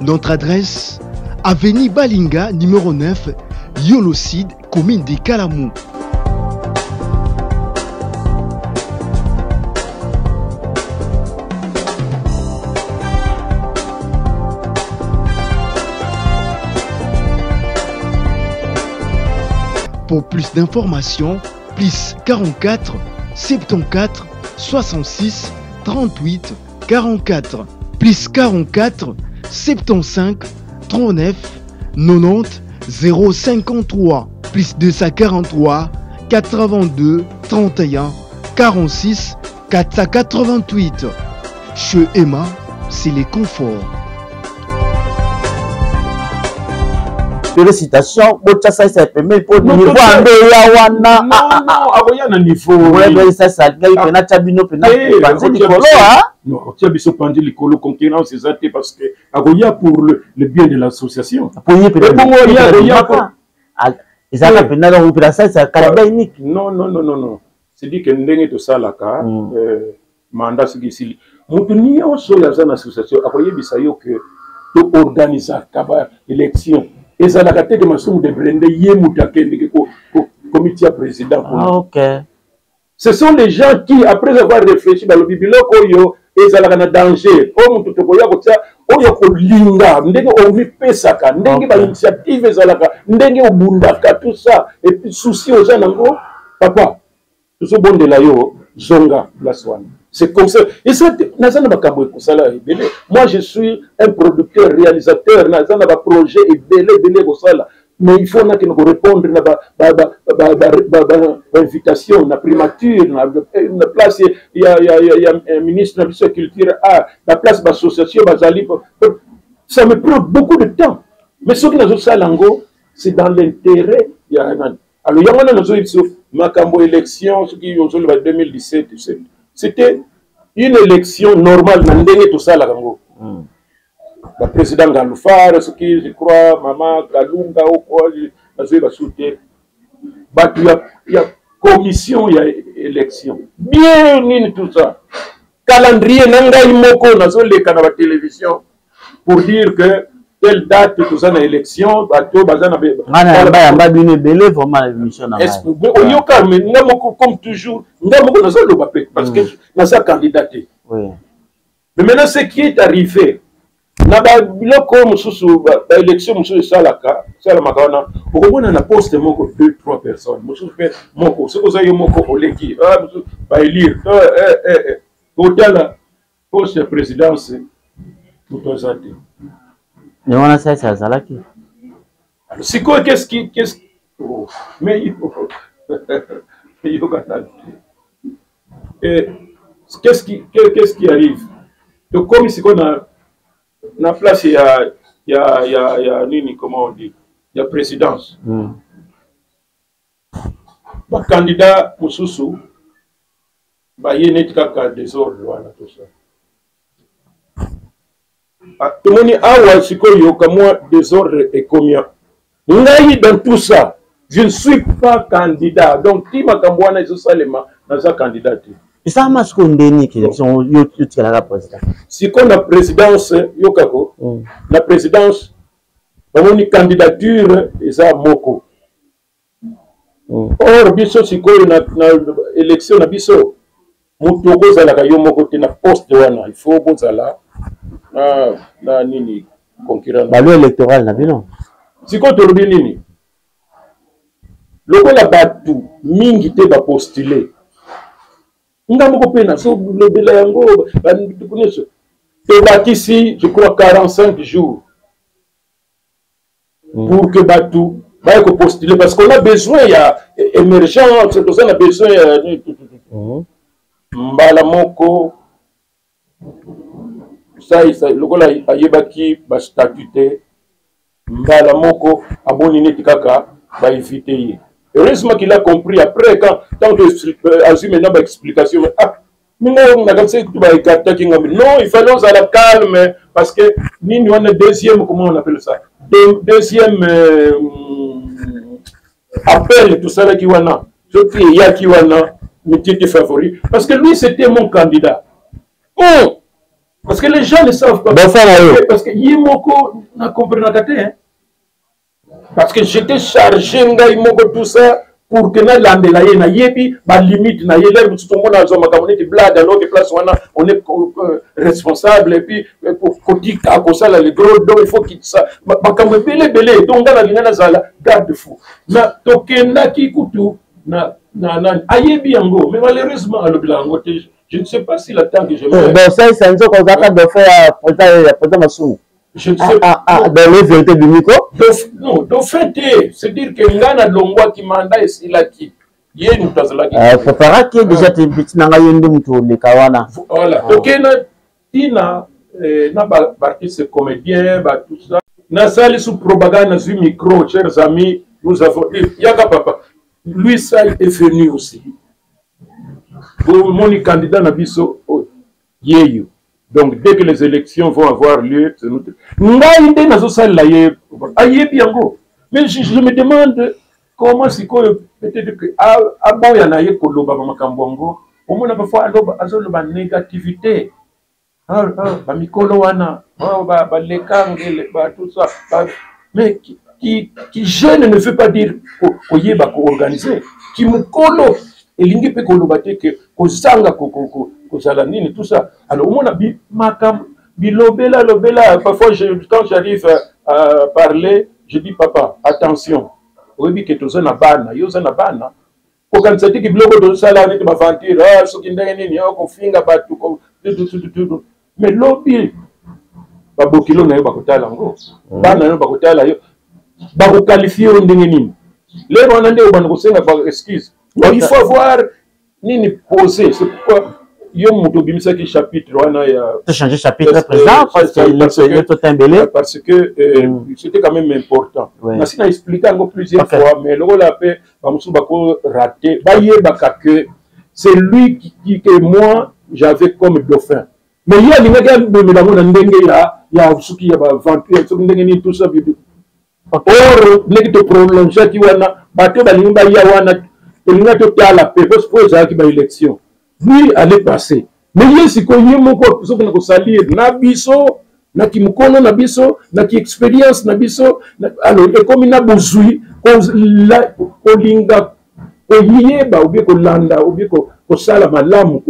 [SPEAKER 9] Notre adresse, Avenue Balinga, numéro 9, Yolocide, commune de Kalamou. Pour plus d'informations, plus 44 74 66 38 44, plus 44 75 39 90 053, plus 243 82 31 46 488. Chez Emma, c'est les conforts.
[SPEAKER 2] Félicitation, botya salisa pembeni mpo niveau yango eya wana.
[SPEAKER 1] Akoya na niveau.
[SPEAKER 2] Salisa ngai mpena tya bino mpena panze likolo.
[SPEAKER 1] Otia biso panze likolo, concurrence eza te, parce que akoya pour le bien de l'association.
[SPEAKER 2] Po ye
[SPEAKER 1] mpena
[SPEAKER 2] ezalaka mpena donc mpena salisa candidat unique.
[SPEAKER 1] Non, non, non, non, non, c'est dit que ndenge tosalaka, mandat soki esili, moto nyonso oyo aza na association akoyebisa yo ke toorganisaka baélection. Ezalaka te ke Masumu de Brende ye moto akendeke komitia président.
[SPEAKER 2] Ah, ok.
[SPEAKER 1] Ce sont les gens qui, après avoir réfléchi, balobi biloko oyo ezalaka na danger, oyo moto tokoya kotia, oyo kolinga ndenge omipesaka, ndenge bainitiative ezalaka, ndenge obundaka, tout ça, et puis souci oza nango, papa, tozobondela yo, zonga place wana. C'est comme ça. Et ça, naza na makambo ekosala ebele. Moi, je suis un producteur réalisateur, naza na baprojet ebele ebele ekosala, mais il faut nakende korépondre na bainvitation na primature, na place ya ministre na biso ya culture, a na place baassociation bazali. Ça me prend beaucoup de temps, mais soki nazosala yango, c'est dans l'intérêt ya nani. Alors yango wana nazoyebi biso makambo élection. Soki ozoloba 2017, c'était une élection normale na ndenge tosalaka yango. Baprésident Galufar, soki je crois mama Kalunga oko, nazoyeba su te, bato ya commission ya élection bien nini, tout ça, calendrier na ngai moko nazoleka na batélévision pour dire que telle date toza na élection, bato baza na
[SPEAKER 2] Nga na yamba yamba bino ebele vraiment na émission na ngai.
[SPEAKER 1] Oyoka, mais nga moko, comme toujours, nga moko nazoloba mpe parce que naza candidat te. Mais maintenant, ce qui est arrivé Na babiloko mosusu, baélection mosusu esalaka, esalamaka wana, okomona na poste moko 2 3 personnes, mosusu mpe moko. Soki oza yo moko oleki, ah, mosusu baélire. Eh, eh, eh. Kotala poste ya présidence, moto aza te.
[SPEAKER 2] Me wana Saisa azalaki.
[SPEAKER 1] Sikoyo qu'est-ce qui qu'est-ce, oh, mais yoka nanu te. Qu'est-ce qui arrive? Tokomi sikoyo na place ya nini, comment on dit, ya présidence. Bacandidat mosusu baye neti kaka désordre wana, tout ça. Ah, tomoni awa sikoyo kamwa désordre ekomi. Ngai, dans tout ça, je ne suis pas candidat. Donc ti makambo wana ezosalema, naza candidat te.
[SPEAKER 2] Esalama sikoyo ndeni ke yo tikalaka président?
[SPEAKER 1] Sikoyo na présidence, yokako. Na présidence, bamoni candidature eza moko. Or biso sikoyo na élection na biso, moto okozalaka yo moko te na poste wana, il faut bozala na nini, concurrent.
[SPEAKER 2] Baloi électorale na bino.
[SPEAKER 1] Sikoyo tolobi nini? Lokola bato mingi te bapostule, nga moko mpe nazolobela yango, banduku nyonso, tobakisi, je crois, 45 jours pour que bato baye kopostuler, parce qu'on a besoin ya émergence, toza na besoin ya mbala moko. Saisa, lokola ayebaki bastatut te, mbala moko amoni neti kaka baévite ye. Heureusement qu'il a compris après, quand tant azwi maintenant baexplication. Ah, mingo nakanisaki kutu baécartaki nga. Non, il fallait ozala calme, parce que nini wana, deuxième, comment on appelle ça, deuxième appel tosalaki wana, soki eyaki wana, métier favori, parce que lui, c'était mon candidat. Oh, parce que les gens ne savent pas, parce que ye moko na comprenaka te, hein? Parce que j'étais chargé ngai moko, tout ça, pour que nalandela ye, nayebi balimite na ye. Lere mosusu omona azwa makambo neti blague, alors que place wana on est responsable. Et puis kotika kosala le gros dos, il faut kitisa makambo ebele ebele. Donc nga nalinga nazala garde fou na tokendaki kutu na nani, ayebi yango, mais malheureusement alobela yango te. Je ne sais pas s'il attend que je
[SPEAKER 2] me Bon, Saisa nzoka ozalaka dauphin ya président Masumu.
[SPEAKER 1] Je ne sais.
[SPEAKER 2] Ah, ah, dans les vérités bimiko.
[SPEAKER 1] Non, dauphin te, c'est dire que nga nalongwaki, mandat esilaki, ye moto azalaki.
[SPEAKER 2] Préparaki déjà te, petit na ngai, yo nde moto oleka wana.
[SPEAKER 1] Voilà, tokei na ntina na baartiste comédien ba tout ça, nasali sous propagande, nazwi micro: "Chers amis, nous avons yaka papa." Lui, ça est venu aussi, bomoni candidat na biso yeyo. Donc dès que les élections vont avoir lieu, ngai nde nazosalela ye, ayebi yango. Mais je me demande comment sikoyo peut-être que aboya na ye koloba bamakambo yango. Omona parfois aloba, azoloba négativité, bamikolo wana baleka ngele, tout ça. Mais qui jeune ne veut pas dire koyeba koorganiser. Ki mokolo elingi mpe koloba te ke kozanga kozala nini, tout ça. Alors omona makambo bilobela lobela. Parfois quand j'arrive à parler, je dis: "Papa, attention, oyebi ke toza na bana, yo oza na bana, kokanisa tiki biloko tozosala neti baventure, soki ndenge nini, kofinga bato, mais lobi babokilo na yo bakotala yango, bana na yo bakotala yo, bakoqualifier yo ndenge nini? Lero wana nde obanda kosenga ba excuse. Non, il faut avoir nini, posé. C'est pourquoi yo moto obimisaki chapitre wana ya
[SPEAKER 2] Changer chapitre, président, parce que
[SPEAKER 1] parce que c'était quand même important. Nasi na expliqué yango plusieurs fois, mais lokola mpe bamosusu bako rater, bayebaka que c'est lui qui que moi j'avais comme dauphin. Mais ye alingaki amemela yango na ndenge ya soki ya baventure, soki ndenge nini, tout ça. Or ndenge toprolongeaki wana, bato balingi baya wana, tolingi totala pe po ezalaki baélection, lui allait passer. Mais ye sikoyo, ye moko soki na kosalir na biso, na kimokolo na biso, na kiexpérience na biso, alors ekomi na bozwi kolinga koyeba, obie kolanda, obie kosala malamu.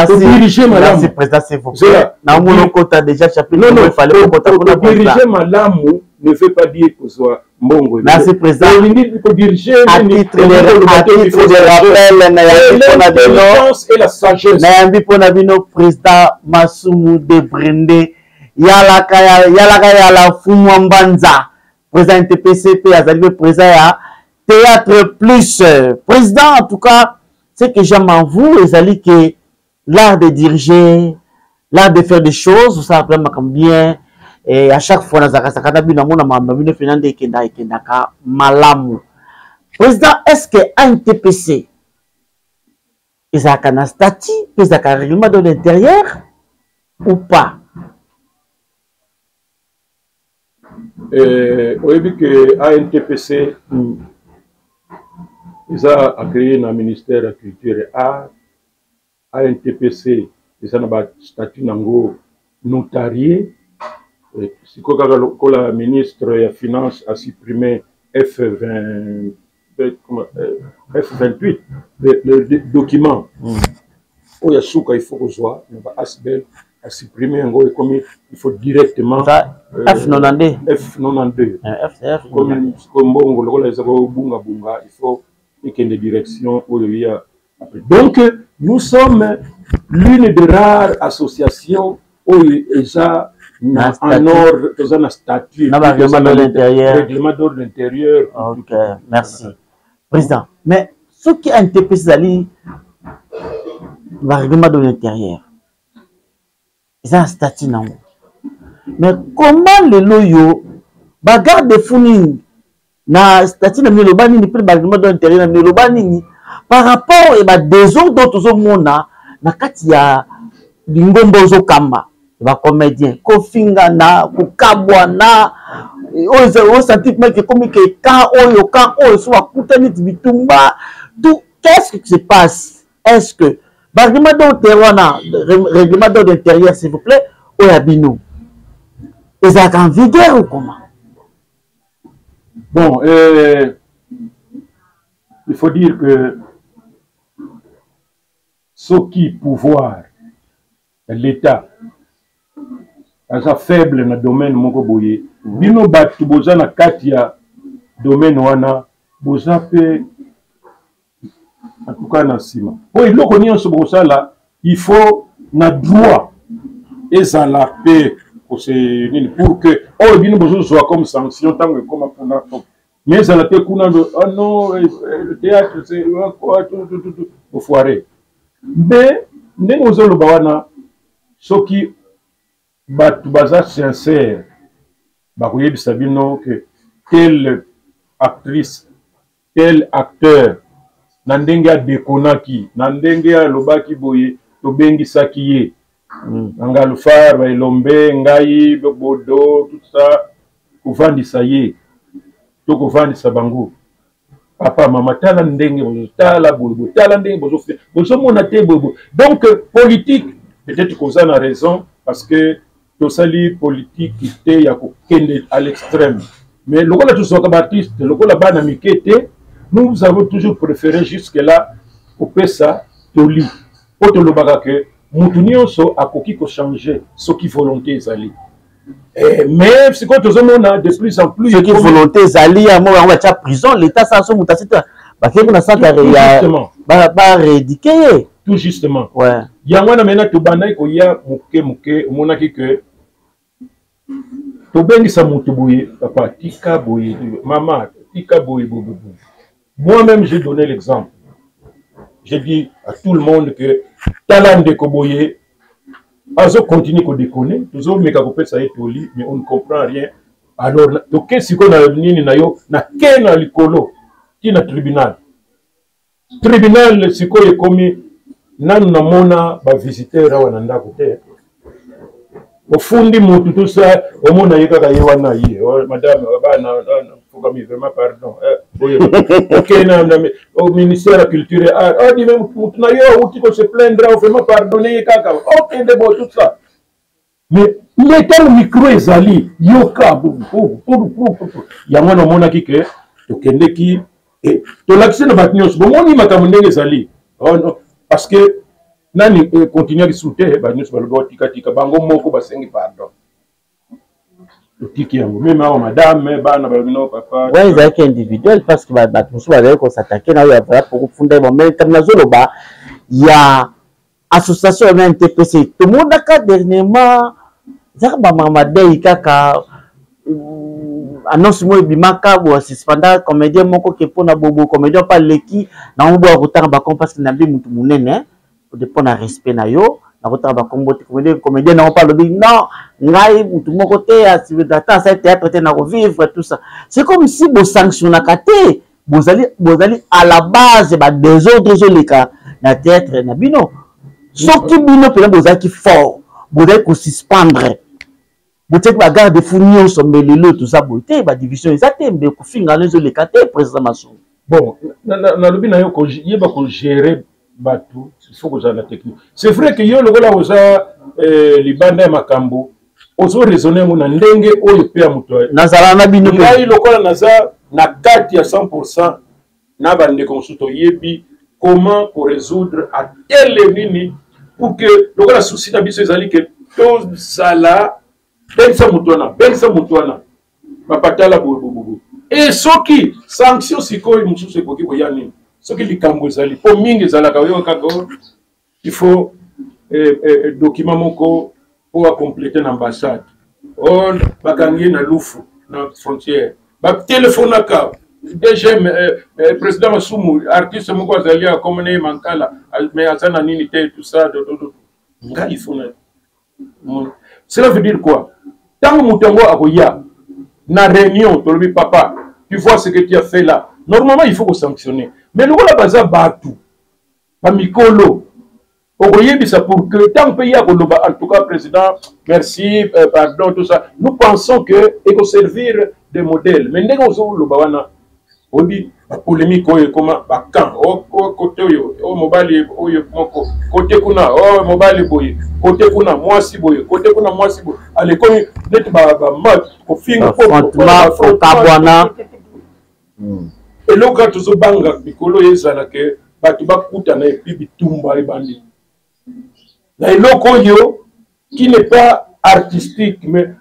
[SPEAKER 1] Kodirige malamu,
[SPEAKER 2] président, s'il vous plaît. Naomona okota déjà chapitre.
[SPEAKER 1] Non, non,
[SPEAKER 2] il fallait okota kuna.
[SPEAKER 1] Kodirige malamu ne veut pas dire kozwa mbongo.
[SPEAKER 2] Merci, président.
[SPEAKER 1] Olingi kodirige.
[SPEAKER 2] À titre de rappel, nayambi mpona bino
[SPEAKER 1] et la sagesse.
[SPEAKER 2] Nayambi mpona bino président Masumu de Brende yalaka yalaka yala Fumwa Mbanza, président NTPC mpe azali mpe président ya Théâtre Plus. Président, en tout cas, ce que j'aime en vous ezali que l'art de diriger, l'art de faire des choses, osala mpenza makambo bien. Et à chaque fois nazalakazaka na bino, amona makambo na bino mpena nde ekenda ekendaka malamu. Président, est ce que ANTPC ezalaka na statut mpe ezalaka règlement de l'intérieur ou pas?
[SPEAKER 1] Oyebi ke ANTPC eza agréé na ministère ya Culture et Art. ANTPC eza na bastatut nango notarié. Sikoyo kaka lokola ministre ya Finance asupprime F20, F28, le document oyo ya suka il faut kozwa na ba asbel, asupprime yango, ekomi il faut directement
[SPEAKER 2] F92.
[SPEAKER 1] F92. Komi sikoyo mbongo lokola eza kobungabunga, il faut ekende direction oyo ya après. Donc nous sommes l'une des rares associations oyo eza na en ordre, toza na statut.
[SPEAKER 2] Na ba règlement d'ordre intérieur.
[SPEAKER 1] Règlement d'ordre intérieur.
[SPEAKER 2] Ok, merci, président. Mais soki ANTPC ezali ba règlement d'ordre intérieur, eza na statut nango, mais comment lelo oyo bagarde fou nini na statut na bino eloba nini, mpe barèglement d'ordre intérieur na bino eloba nini par rapport ya badésordre oyo tozomona na kati ya lingomba ozokamba, bacomédien kofingana, kokabwana, oyo osanti meke ekomi ke ka oyo ka oyo so bakutani ti bitumba tout? Qu'est-ce qui se passe? Est-ce que barèglement d'ordre wana, règlement d'ordre intérieur, s'il vous plaît, oyo ya bino ezalaka en vigueur ou comment?
[SPEAKER 1] Bon, il faut dire que soki pouvoir ya l'État aza faible na domaine moko boye, bino bato boza na kati ya domaine wana, boza mpe en tout cas na nsima, mpo eloko nyonso bokosala, il faut na droit ezala mpe kose nini pour que oyo bino bozozwa comme sanction ntango ekoma kuna, mais ezala te kuna: "Ah non, le théâtre, c'est quoi?" Tout tout tout bofoire. Mais ndenge ozoloba wana, soki bato baza sincère, bakoyebisa bino ke telle actrice, tel acteur, na ndenge adekonaki, na ndenge alobaki boye, tobengisaki ye na Ngalufar, baelombe ngai bodo, tout ça, kovandisa ye to kovandisa bango: "Papa, mama, tala ndenge bozotala boye boye, tala ndenge bozomona te boye boye." Donc politique, peut-être koza na raison, parce que tosali politique te ya kokende à l'extrême, mais lokola tozwaka baartiste lokola bana mike te, nous avons toujours préféré jusque là kopesa toli, mpo tolobaka ke mutu nyonso akoki kochange soki volonté ezali. Mais sikoyo tozomona de plus en plus
[SPEAKER 2] Soki volonté ezali, yango bango batya prison, l'état sala so moto asita, bakei kuna centre ya barééduquer ye.
[SPEAKER 1] Tout justement. Yango wana maintenant tobandaki koya moke moke, omonaki ke tobengisa moto boye: "Papa, tika boye, mama, tika boye boye boye." Moi-même, j'ai donné l'exemple, j'ai dit à tout le monde que tala ndeko boye azocontinue kodéconner, tozomeka kopesa ye toli, mais on ne comprend rien. Alors toke sikoyo na nini na yo, na ke na likolo ti na tribunal. Tribunal sikoyo ekomi nanu namona bavisiteur awa na ndako te. Ofundi motu, tout ça, omona ye kaka ye wana ye: "Oh, madame, bana fukami, vraiment pardon." Oyo ok na au ministère ya Culture et Art: "Oh, dime motu na yo awuti ko se plaindre, vraiment pardonne ye kaka." Ok, nde bo tout ça, mais ntango micro ezali yoka yango wana, omonaki ke tokendeki, tolakisi na bato nyonso, bomoni makambo ndenge ezali. Oh, non. Parce que Nani eh, continue lisusu te, bato nyonso balobi otikatika bango moko basengi pardon, totiki yango. Meme awa madame, bana balobi no papa.
[SPEAKER 2] Wana ezalaki individuel parce que bato mosusu bazalaki kosatake na oyo ya kofunda ye. Mais ntango nazoloba ya association ya NTPC, tomonaka dernièrement ezalaka bamama dei kaka annonce moko ebimaka, bosuspenda comédien moko ke mpona bobo comédien mpe aleki nango boya kotanga bakombo parce que nabi motu monene mpo na respect na yo nakotanga bakombo te. Comédien nango mpe alobi non, ngai motu moko te ata asali théâtre te, nakovivre tout ça. C'est comme si bosanctionnaka te, bozali à la base badésordre ezoleka na théâtre na bino. Soki bino mpena bozalaki fort, bozali kosuspendre, botiaki bagarde fou nyonso, mbe lelo toza boye te, badivision eza te, mbe kofingana ezoleka te, président Masumu.
[SPEAKER 1] Bon, nalobi na yo, yeba kogérer bato, il faut kozala na technique. C'est vrai que yo lokola oza libanda ya makambo, ozo raisonne yango na ndenge oyo mpe ya moto.
[SPEAKER 2] Nazala na bino.
[SPEAKER 1] Ngai lokola naza na kati ya 100 na bandeko mosusu, toyebi comment korésoudre atele nini pour que lokola souci na biso ezali ke tozala bengisa moto wana, bengisa moto wana, bapatala boye. E soki sanction sikoyo mosusu ekoki koya nini soki likambo ezali, mpo mingi ezalaka oyo kaka il faut document moko mpo acomplete na ambassade, o bakangi ye na Lufu na frontière, batelefonaka DGM, président Masumu, artiste moko azali akomona ye Mankala mais aza na nini te, tout ça. Ngai il faut na, cela veut dire quoi? Ntango moto yango akoya na réunion, tolobi: "Papa, tu vois ce que tu as fait là, normalement il faut kosanctionner." Mais lokola baza bato bamikolo, okoyebisa pour que ntango mpe ye akoloba: "En tout cas président, merci, pardon", tout ça, nous pensons que ekoservir de modèle. Mais ndenge ozoloba wana, oyebi bapolémique oyo ekoma bacamp, kote oyo oyo mobali oyo moko, kote kuna oyo mobali boye, kote kuna mwasi boye, kote kuna mwasi boye, alekomi neti bamat kofinga.
[SPEAKER 2] Kokabwana.
[SPEAKER 1] Eloko kaka tozobanga mikolo oyo ezala ke bato bakutana et puis bitumba ebandi na eloko oyo qui n'est pas artistique mais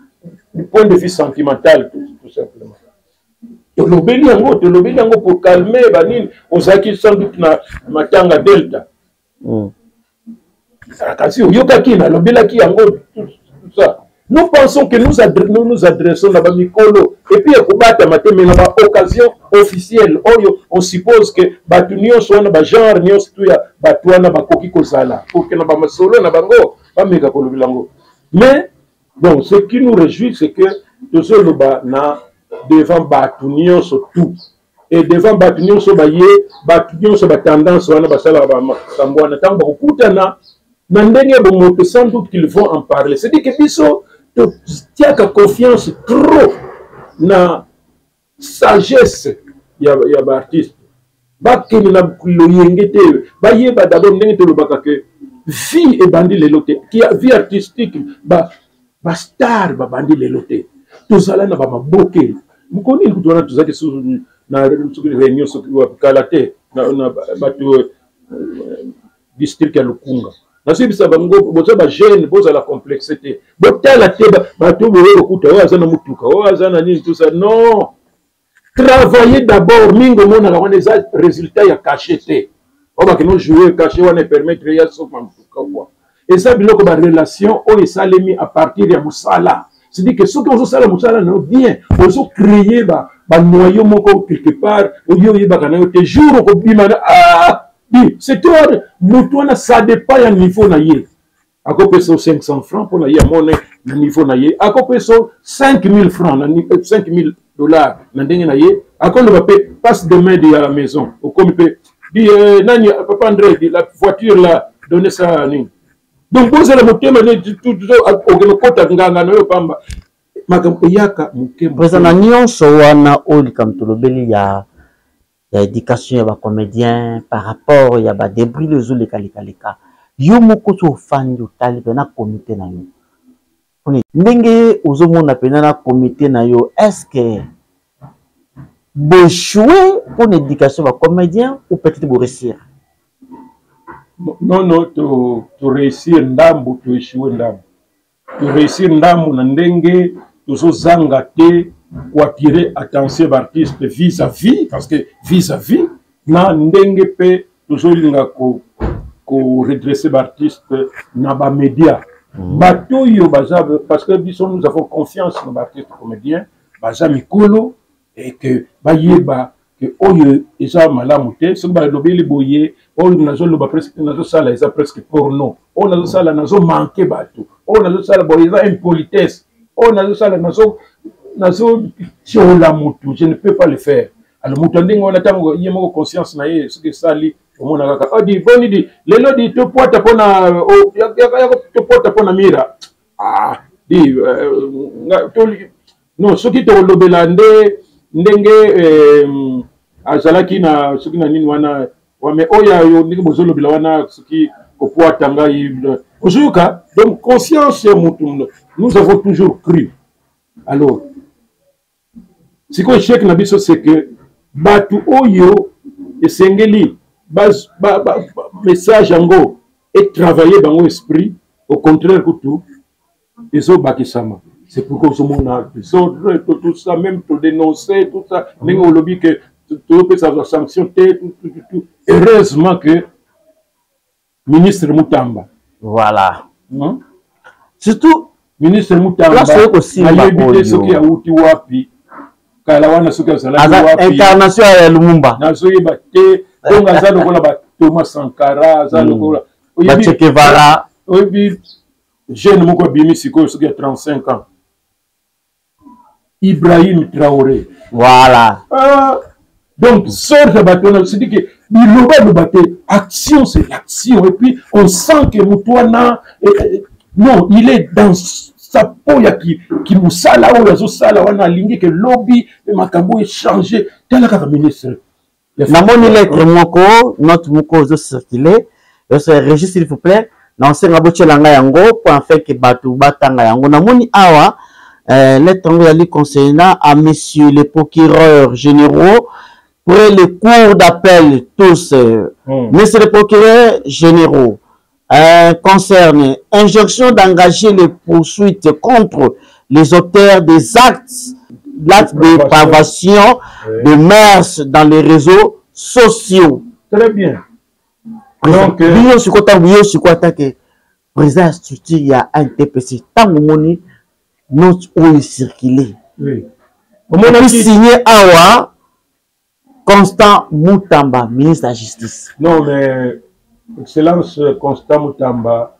[SPEAKER 1] du point de vue sentimental, tout simplement. Tolobeli yango, tolobeli yango pour calmer banini. Ozalaki sans doute na matanga Delta. Kasi oyokaki nalobelaki yango, tout ça. Nous pensons que nous nous adressons na bamikolo et puis ekobatama te, mais na baoccasion officielle oyo on suppose que bato nyonso wana, bagenre nyonso tu ya bato wana bakoki kozala pour que na bamasolo na bango bameka kolobela yango. Mais bon, ce qui nous réjouit, c'est que tozoloba na devant bato nyonso tout et devant bato nyonso baye, bato nyonso batendance wana basalaka bamakambo wana, ntango bakokutana na ndenge ya bomoto, sans doute qu'ils vont en parler. C'est dire que biso totiaka confiance trop na sagesse ya baartiste. Bakende na loyenge te, bayeba d'abord ndenge tolobaka ke vie ebandi lelo te, vie artistique, bastar babandi lelo te. Tozala na bamaboke mokolo nini kutu wana, tozalaki susu na soki réunion soki kala te na bato district ya Lukunga. Nazoyebisa bango: boza bajeune, bozala complexe te, botala te bato boye kokuta oyo aza na motuka, oyo aza na nini, tout ça. Non, travailler d'abord. Mingi omonaka wana eza résultat ya cachet te oyo bakende ojouer, cachet wana epermettre ya sokma motuka kwa. Eza biloko barelation oyo esalemi à partir ya mosala. C'est-à-dire que soki ozosala mosala na yo bien, ozocréer banoyau moko quelque part oyo oyebaka na yo te, jour okobima na ah, c'est toi moto wana. Ça dépend ya niveau na ye. Akopesa yo 500 francs mpona ye amone na niveau na ye, akopesa yo 5000 francs na 5000 dollars na ndenge na ye. Akoloba mpe passe demain de à la maison, okomi mpe di nani, papa André, di la voiture là, donne ça nini. Donc bozala motema, okende kota nganga na yo pamba, makambo eyaka moke.
[SPEAKER 2] Président, na nyonso wana oyo likambo tolobeli ya éducation ya bacomédien par rapport ya badébris ezolekalekaleka, yo moko so ofandi otali mpe na comité na yo, ndenge ozomona mpenza na comité na yo, est ce que boéchoué mpona éducation ya bacomédien ou peut-être boréussir?
[SPEAKER 1] Non, non, to, to réussir ndambu, to échouer ndambu. To réussir ndambu na ndenge tozozanga te koattirer attention baartiste vis-à-vis, parce que vis-à-vis na ndenge mpe tozolinga ko ko redresser baartiste na bamédia. Bato oyo baza, parce que biso nous avons confiance na baartiste comédien, baza mikolo et que bayeba ke oyo eza malamu te. Soki balobeli boye, oyo nazoloba presque, nazosala eza presque porno, oyo nazosala nazomanke bato, oyo nazosala boye eza impolitesse, oyo nazosala nazotiola motu, je ne peux pas le faire. Alors moto ya ndenge wana, ntango ye moko conscience na ye soki esali, omona kaka odi boni di lelo di topwata mpona topwata mpona mira ah di non, soki tokolobela nde ndenge azalaki na soki na nini wana, mais oyo yo ndenge bozolobela wana, soki kopwata ngai ozoyoka. Donc conscience ya motu, nous avons toujours cru. Alors sikoyo échec na biso, c'est que bato oyo esengeli message yango etravaille bango esprit, au contraire kutu ezobakisama. C'est pourquoi ozomona désordre, tout ça, même todénoncer tout ça, ndenge olobi ke tozopesa sanction te, tout. Heureusement que ministre Mutamba,
[SPEAKER 2] voilà, Surtout
[SPEAKER 1] ministre Mutamba, nayebi te soki awuti wapi kala wana, soki azalaki wapi.
[SPEAKER 2] Incarnation ya Lumumba.
[SPEAKER 1] Nazoyeba te. Donc aza lokola ba Thomas Sankara, aza lokola
[SPEAKER 2] ba Che Guevara.
[SPEAKER 1] Oyebi jeune moko abimi sikoyo, soki ya 35 ans, Ibrahim Traoré.
[SPEAKER 2] Voilà.
[SPEAKER 1] Ah, donc sorte ya bato wana, c'est que biloba loba te, action, c'est l'action. Et puis on sent que moto wana, non, il est dans sa peau ya kimosala oyo azosala wana, alingi ke lobi makambo echange. Tala kaka ministre.
[SPEAKER 2] Namoni lettre moko, note moko ozocircule. Régis, s'il vous plaît, na osenga botyela ngai yango mpo afin ke bato batanga yango. Namoni awa lettre yango ezali concernant à monsieur le procureur généraux près les cours d'appel tous. Monsieur le procureur généraux, concerne injonction d'engager les poursuites contre les auteurs des actes, l'acte de dépravation de mœurs dans les réseaux sociaux.
[SPEAKER 1] Très bien.
[SPEAKER 2] Donc, bino sikoyo, ntango yo sikoyo atake président ya structure ya ANTPC, ntango omoni note oyo ecircule, omonaki signé awa Constant Mutamba, ministre de la Justice.
[SPEAKER 1] Non, mais Excellence Constant Mutamba,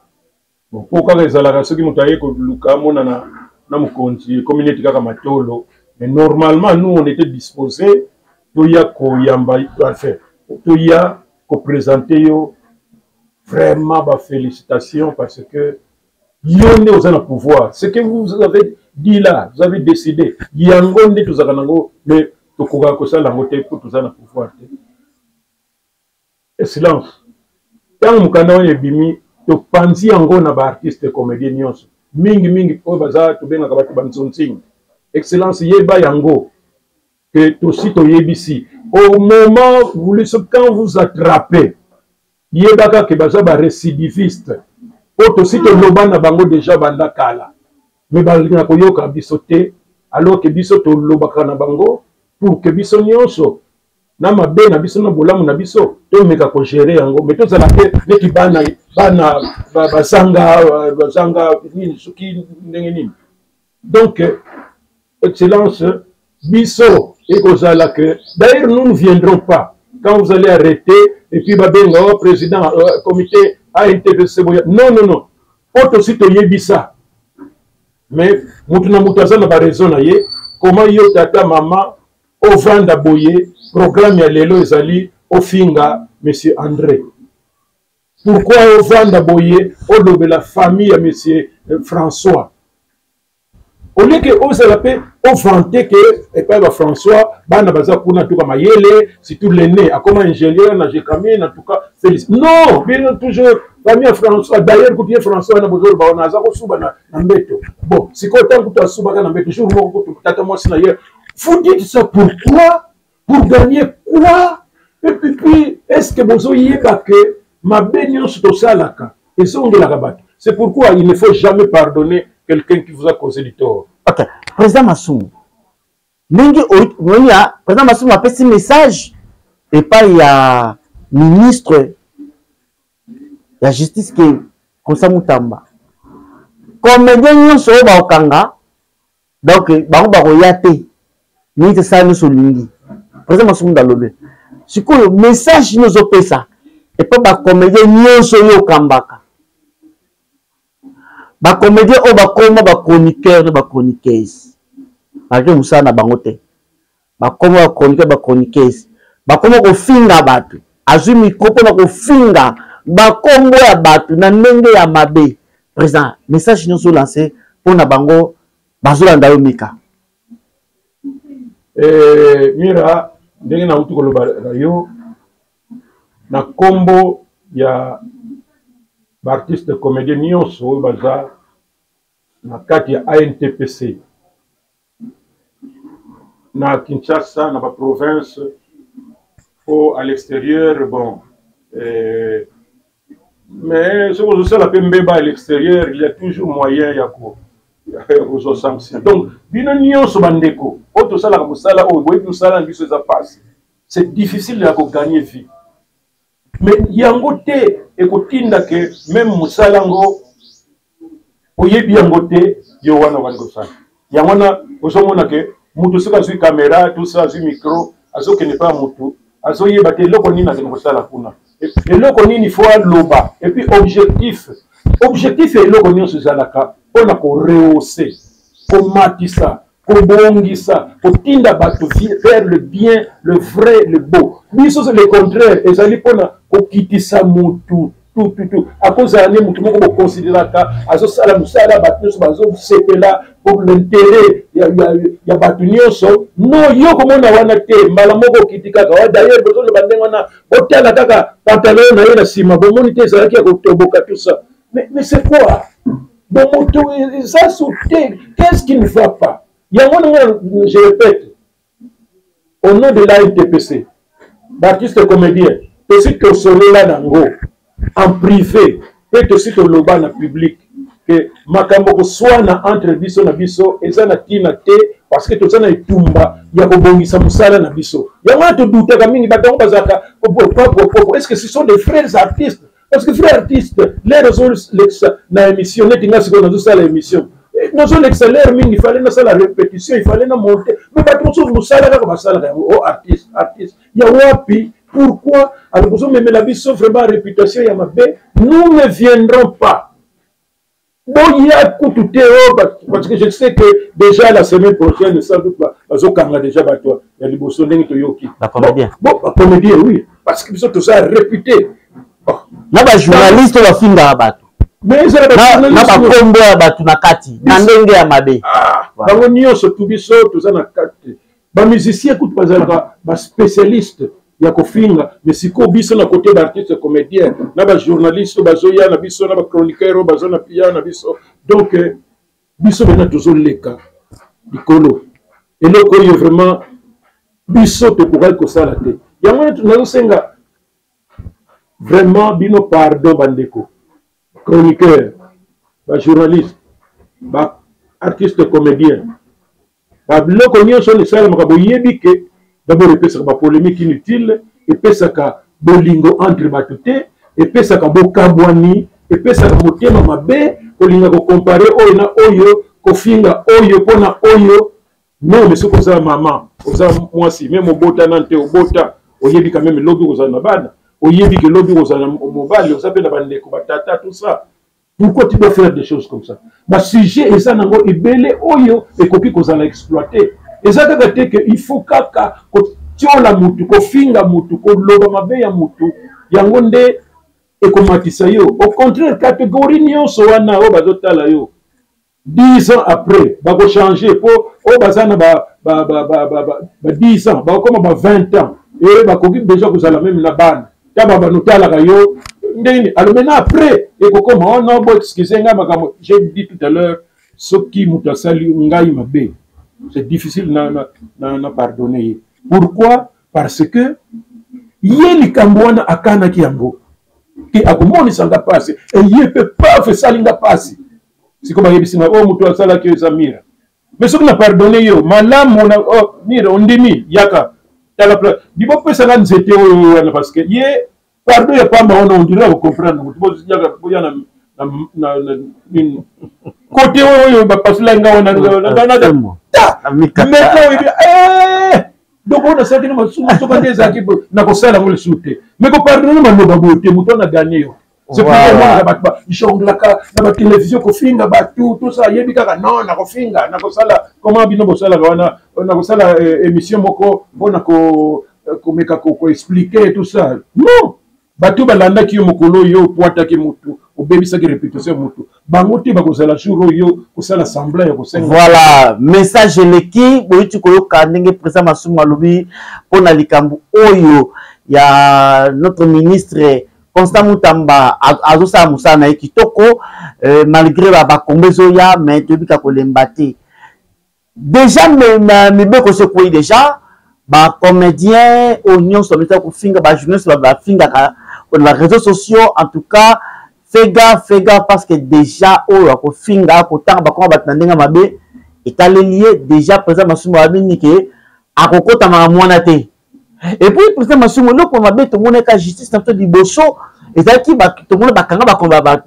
[SPEAKER 1] bon, po kaka ezalaka soki moto aye koluka amonana na mokonzi, ekomi neti kaka matolo. Mais normalement, nous, on était disposé toya koyamba, enfin toya koprésente yo vraiment bafélicitation, parce que yo nde oza na pouvoir. Ce que vous avez dit là, vous avez décidé, yango nde tozalaka nango, mais tokokaka kosala yango te mpo toza na pouvoir te. Excellence, ntango mokanda wana ebimi, topanzi yango na baartiste comédien nyonso, mingimingi oyo baza tobengaka bato banzonzingi. Excellence, yeba yango ke tosi toyebisi au moment voulu, quand vous attrapez, yebaka ke baza barécidiviste, po tosi toloba na bango déjà banda kala, mais balingaka koyoka biso te, alors ke biso tolobaka na bango pour ke biso nyonso na mabe na biso na bolamu na biso tomeka kogere yango, mais tozala te neti bana bana bazanga bazanga nini, soki ndenge nini. Donc Excellence, biso ekozala que d'ailleurs nous ne viendrons pas quand vous allez arrêter et puis babenga oh, président comité ANTPC boya. Non, non, non, po tosi toyebisa, mais mutu na mutu aza na baraison na ye. Comment yo tata mama ovanda boye, programme ya lelo ezali ofinga monsieur André? Pourquoi ovanda boye olobela famille ya monsieur François, au lieu ke ozala mpe ovante ke epai ba François bana baza kuna tuka mayele, surtout l'aîné akoma ingénieur na Gécamines, en tout cas Félix? Non, bino toujours famille ya François. D'ailleurs kutu ye François wana bozoloba wana aza kosuba na mbeto. Bon, sikoyo ntango kutu asubaka na mbeto, jour moko kutu tata mwasi na ye. Vous dites ça pourquoi? Pour gagner quoi? Et puis, est ce que bozoyeba ke Mabe nyonso tosalaka ezongelaka bato. C'est pourquoi il ne faut jamais pardonner quelqu'un qui vous a causé du tort.
[SPEAKER 2] Ok, président Masumu, ndenge omoni ya président Masumu apesi message epai ya ministre ya justice ke Constant Mutamba, comédien nyonso oyo bakokanga, donc bango bakoya te, ministre sala nyonso olingi. Président Masumu alobi sikoyo message nini ozopesa epai bacomédien nyonso oyo okambaka, bacomédien oyo bakoma bachroniqueur na bachroniqueuse malgré mosala na bango te, bakoma bachroniqueur, bachroniqueuse bakoma kofinga bato, azwi micro mpona kofinga bakombo ya bato na ndenge ya mabe. Président, message nyonso olance mpona bango bazolanda yo, Mika.
[SPEAKER 1] Mira, ndenge nauti koloba na yo na nkombo ya baartiste comédien nyonso oyo baza na kati ya ANTPC na Kinshasa, na baprovince po à l'extérieur, bon, mais soki ozosala mpe mbeba à l'extérieur, il y a toujours moyen ya kozwa sanction. Donc bino nyonso bandeko oyo tosalaka mosala oyo, boyebi mosala na biso eza pasi, c'est difficile ya kogagner vie, mais yango te ekotinda ke même mosala yango oyebi yango te, yo wana obandi kosala yango wana. Ozomona ke motu soki azwi kamera to soki azwi micro, azokende epai ya motu, azoyeba te eloko nini akende kosala kuna, eloko nini fo aloba. Et puis objectif ya eloko nyonso ezalaka mpona korehausser, komatisa, kobongisa, kotinda bato vers le bien, le vrai, le beau. Biso le contraire, ezali mpona kokitisa motu tututu. Akozala nde motu moko bokonsideraka azosala mosala, bato nyonso bazosepela pour l'intérêt ya bato nyonso. No, yo komona wana te, mbala moko okiti kaka. D'ailleurs bozoloba ndenge wana, botala kaka pantalon na ye na nsima, bomoni te ezalaki ya kotoboka, tout ça. Mais c'est quoi? Bon, moto eza su te, qu'est-ce qui ne va pas? Yango ndenge je répète, au nom de l'ANTPC, baartiste comédien, tosi tosolola nango en privé mpe tosi toloba na public ke makambo koswana entre biso na biso eza na ntina te, parce que toza na etumba ya kobongisa mosala na biso. Yango wana todutaka mingi bato yango bazalaka popopopo. Est ce que ce sont des frères artistes? Parce que frère artiste, l'heure ozolekisa na émission, neti nga sikoyo nazosala émission, nazolekisa l'heure mingi, fallait nasala répétition, il fallait na monter, mais bato mosusu mosala kaka basalaka yango o artiste, artiste ya wapi? Pourquoi alors bozomemela biso vraiment réputation ya mabe? Nous ne viendrons pas, boya kutu te o, parce que je sais que déjà la semaine prochaine, sans doute bazokanga déjà bato ya liboso ndenge toyoki.
[SPEAKER 2] Bacomédien.
[SPEAKER 1] Bon, bacomédien, oui, parce que biso toza réputé.
[SPEAKER 2] Na bajournaliste oyo bafingaka bato na bakombo ya bato na kati na ndenge ya mabe.
[SPEAKER 1] Bango nyonso tu, biso toza na kati. Bamusicien kutu bazalaka baspécialiste ya kofinga, mais sikoyo biso na côté baartiste comédien na bajournaliste oyo bazoya na biso, na bachroniqueur oyo bazoya na biso, donc biso bena tozoleka likolo. Eloko oyo vraiment biso tokokaki kosala te, yango wana nazosenga vraiment bino pardon, bandeko chroniqueur, bajournaliste, baartiste comédien. Babiloko nyonso oyo esalamaka, boyebi ke d'abord epesaka bapolémique inutile, epesaka bolingo entre bato te, epesaka bokabwani, epesaka motema mabe, kolinga kocompare oyo na oyo, kofinga oyo mpona oyo. Non, mais soki oza mama, oza mwasi, meme obota nanu te, obota, oyebi quand même lobi kozala na bana, oyebi ke lobi kozala na mobali, oza mpe na bandeko, batata, tout ça. Pourquoi tu dois faire des choses comme ça? Basujet eza nango ebele oyo ekoki kozala exploité. Eza kaka te ke il faut kaka kotiola mutu, kofinga mutu, koloba mabe ya mutu, yango nde ekomatisa yo. Au contraire, catégorie nyonso wana oyo bazotala yo, 10 ans après bakochange, mpo oyo baza na ba 10 ans bakokoma ba 20 ans e bakoki déjà kozala meme na bana ta babanotalaka yo ndenge nini. Alors maintenant après ekokoma: oh non, bo excuse ngai makambo. J'ai dit tout à l'heure, soki moto asali ngai mabe, c'est difficile na pardonner ye. Pourquoi? Parce que ye likambo wana akanaki yango. Ke akomonisa nga pasi eye mpe paf esali nga pasi. Sikoyo bayebisi nga oyo oh, moto asalaki yo eza Mira. Mais soki na pardonne yo malamu na oh, Mira ondimi yaka tala pla libopesa nga nzete oyo wana parce que ye pardon ya pamba wana on dirait comprendre moto boyaka boya na na na nini kote oyo bapasulaki nga wana ta meko eh donc oyo nasalaki na masumu soki nde ezalaki nakosala yango lisusu te mais kopardonne maloba boye te moto wana ganye yo. C'est pourquoi omonaka bato bajonglaka na batelevizio kofinga bato tout ça, ayebi kaka non nakofinga nakosala comment bino bosalaka wana nakosala émission moko mpona komeka koexplike tout ça. Non, bato balandaki yo mokolo oyo opwataki motu, obebisaki réputation ya motu, bango te bakozala jour oyo kosala semblant ya kosenga.
[SPEAKER 2] Voilà, message eleki. Boyuti koyoka ndenge président Masumu alobi mpona likambo oyo ya notre ministre Constant Mutamba azosala mosala na ye kitoko, malgré bakombo ezoya, mais toyebi ka kolemba te. Déjà mibeko esi ekwei déjà, bacomédien oyo nyonso bamesaka kofinga, bajournaliste bafingaka na baréseaux sociaux, en tout cas fais gaffe, fais gaffe, parce que déjà oyo akofinga kotanga bakoma bato na ndenge mabe etaleli ye déjà. Président Masumu abini ke akokotamaka mwana te. Et puis président Masumu, eloko mabe tomonaka justice na biso liboso ezalaki tomona bakanga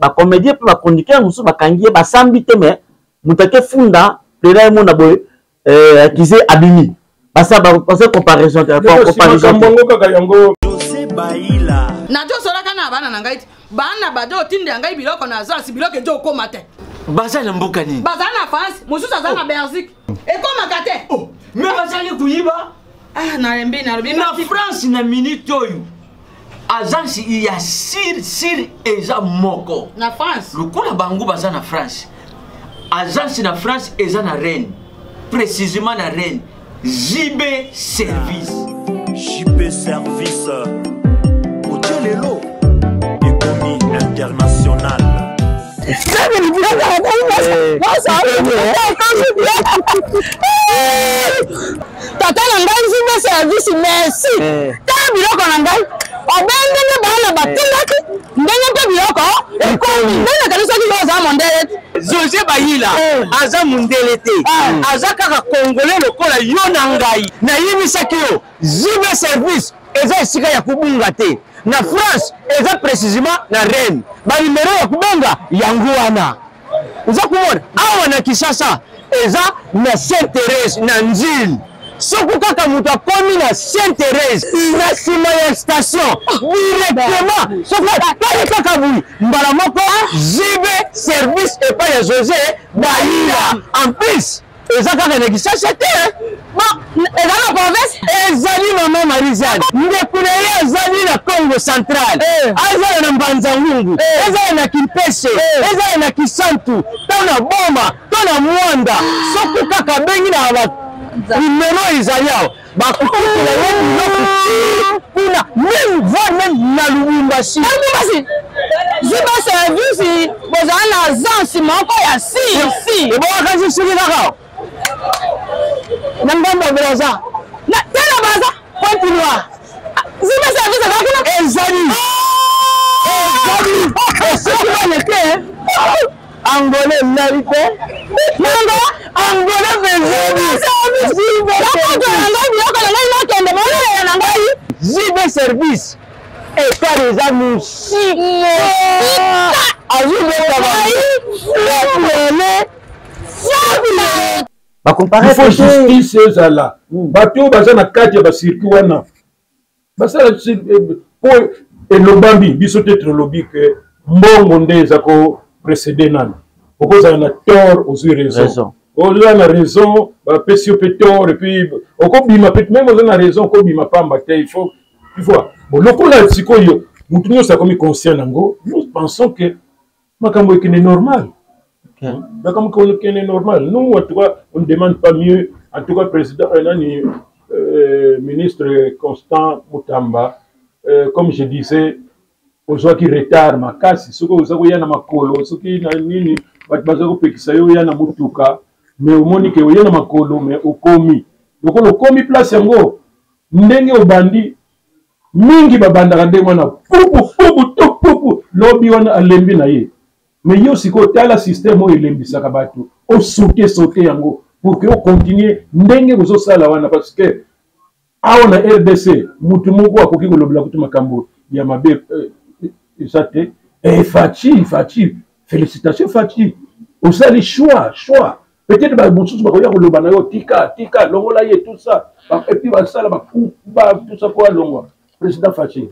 [SPEAKER 2] bacomédien mpe bachroniqueur mosusu, bakangi ye, basambi te, mais moto ake funda plela ye mona boye, accusé abimi, basala comparaison te, comparaison te.
[SPEAKER 1] Yango kaka yango.
[SPEAKER 10] Nazosolaka na bana na ngai ti bana bazo otindela ngai biloko na agence, biloko ezo okoma te.
[SPEAKER 11] Baza na mboka nini?
[SPEAKER 10] Baza na France, mosusu aza na Belgique, ekomaka te.
[SPEAKER 11] Oh, mais bazali koyiba.
[SPEAKER 10] Ah, nalembi, nalobi.
[SPEAKER 11] Na France na minute oyo agence ya sir sir eza moko
[SPEAKER 10] na France.
[SPEAKER 11] Lokola bango baza na France, agence na France eza na Rennes, précisément na Rennes, JB Service.
[SPEAKER 12] JB Service otie lelo ekomi international.
[SPEAKER 10] Tata na ngai JB Service, merci. Tala biloko na ngai obe ndenge bana batindaki, ndenge mpe biloko ekomi ndenge nakanisaki. Yo oza mondele te.
[SPEAKER 11] José Bayila aza mondele te, aza kaka congolais lokola yo na ngai. Nayebisaki yo JB Service eza esika ya kobunga te. Na France eza précisément na Rennes, banimero ya kobenga yango wana oza komona awa. Na Kinshasa eza na Sainte Thérèse na Nzile. Soki kaka moto akomi na Sainte Thérèse na nsima ya station directement, soki atali kaka boye mbala moko JB Service epai ya José Bayila. En plus eza kaka na Kinshasa te.
[SPEAKER 10] Bon, eza na province.
[SPEAKER 11] Ezali mama Marizane, ndeko na ye azali na Congo Central, azala na Mbanza Ngungu, ezala na Kimpese, ezala na Kisantu, to na Boma, to na Mwanda, soki kaka abengi na ba numero ezali awa, bakokutela ye biloko ti kuna, même voire même na Lubumbashi.
[SPEAKER 10] Lubumbashi JB Service bozala na agence moko ya si si.
[SPEAKER 11] Ebongaka soki kaka na ngambo ya Braza.
[SPEAKER 10] Te, na Braza.
[SPEAKER 11] Pointe Noire.
[SPEAKER 10] JB Service eza kuna.
[SPEAKER 11] Ezali, ezali. Soki bana te Angolais nali te.
[SPEAKER 10] Nanga.
[SPEAKER 11] Angolais vezeli.
[SPEAKER 10] Nakoto na ngai biloko na ngai nakende bolelela na ngai.
[SPEAKER 11] JB Service etali eza mosika, azobeta ba
[SPEAKER 2] Bacompare.
[SPEAKER 1] Il faut justice ezala. Bato oyo baza na kati ya bacircuit wana basala po elobambi biso te. Tolobi ke mbongo nde eza ko précéder nano. Okozala na tort, ozwi raison, oza na raison, bapesi yo mpe tort, et puis okobima mpe même oza na raison, okobima pamba te. Il faut, tu vois, bon, lokola sikoyo motu nyonso akomi conscient nango, nous pensons que makambo ekende normal. Makambo ekende normal. Nous, en tout cas, on ne demande pas mieux. En tout cas, président nani, ministre Constant Mutamba, comme je disais, ozwaki retard makasi. Soki oza koya na makolo, soki na nini, bato baza kopekisa yo oya na motuka, mais omoni ke oya na makolo, mais okomi lokola okomi place yango ndenge obandi. Mingi babandaka ndenge wana, pupu pupu to pupu. Lobi wana alembi na ye. Mais yo sikoyo tala système oyo elembisaka bato, osote sote yango pour que ocontinue ndenge ozosala wana, parce que awa na RDC mutu moko akoki kolobela kutu makambo ya mabe eza te. Fatshi, Fatshi, félicitation Fatshi, osali choix, choix. Peut-être ba mosusu bakoya koloba na yo tika, tika, longola ye, tout ça. Et puis basala ba coup, ba tout ça po alongwa. Président Fatshi,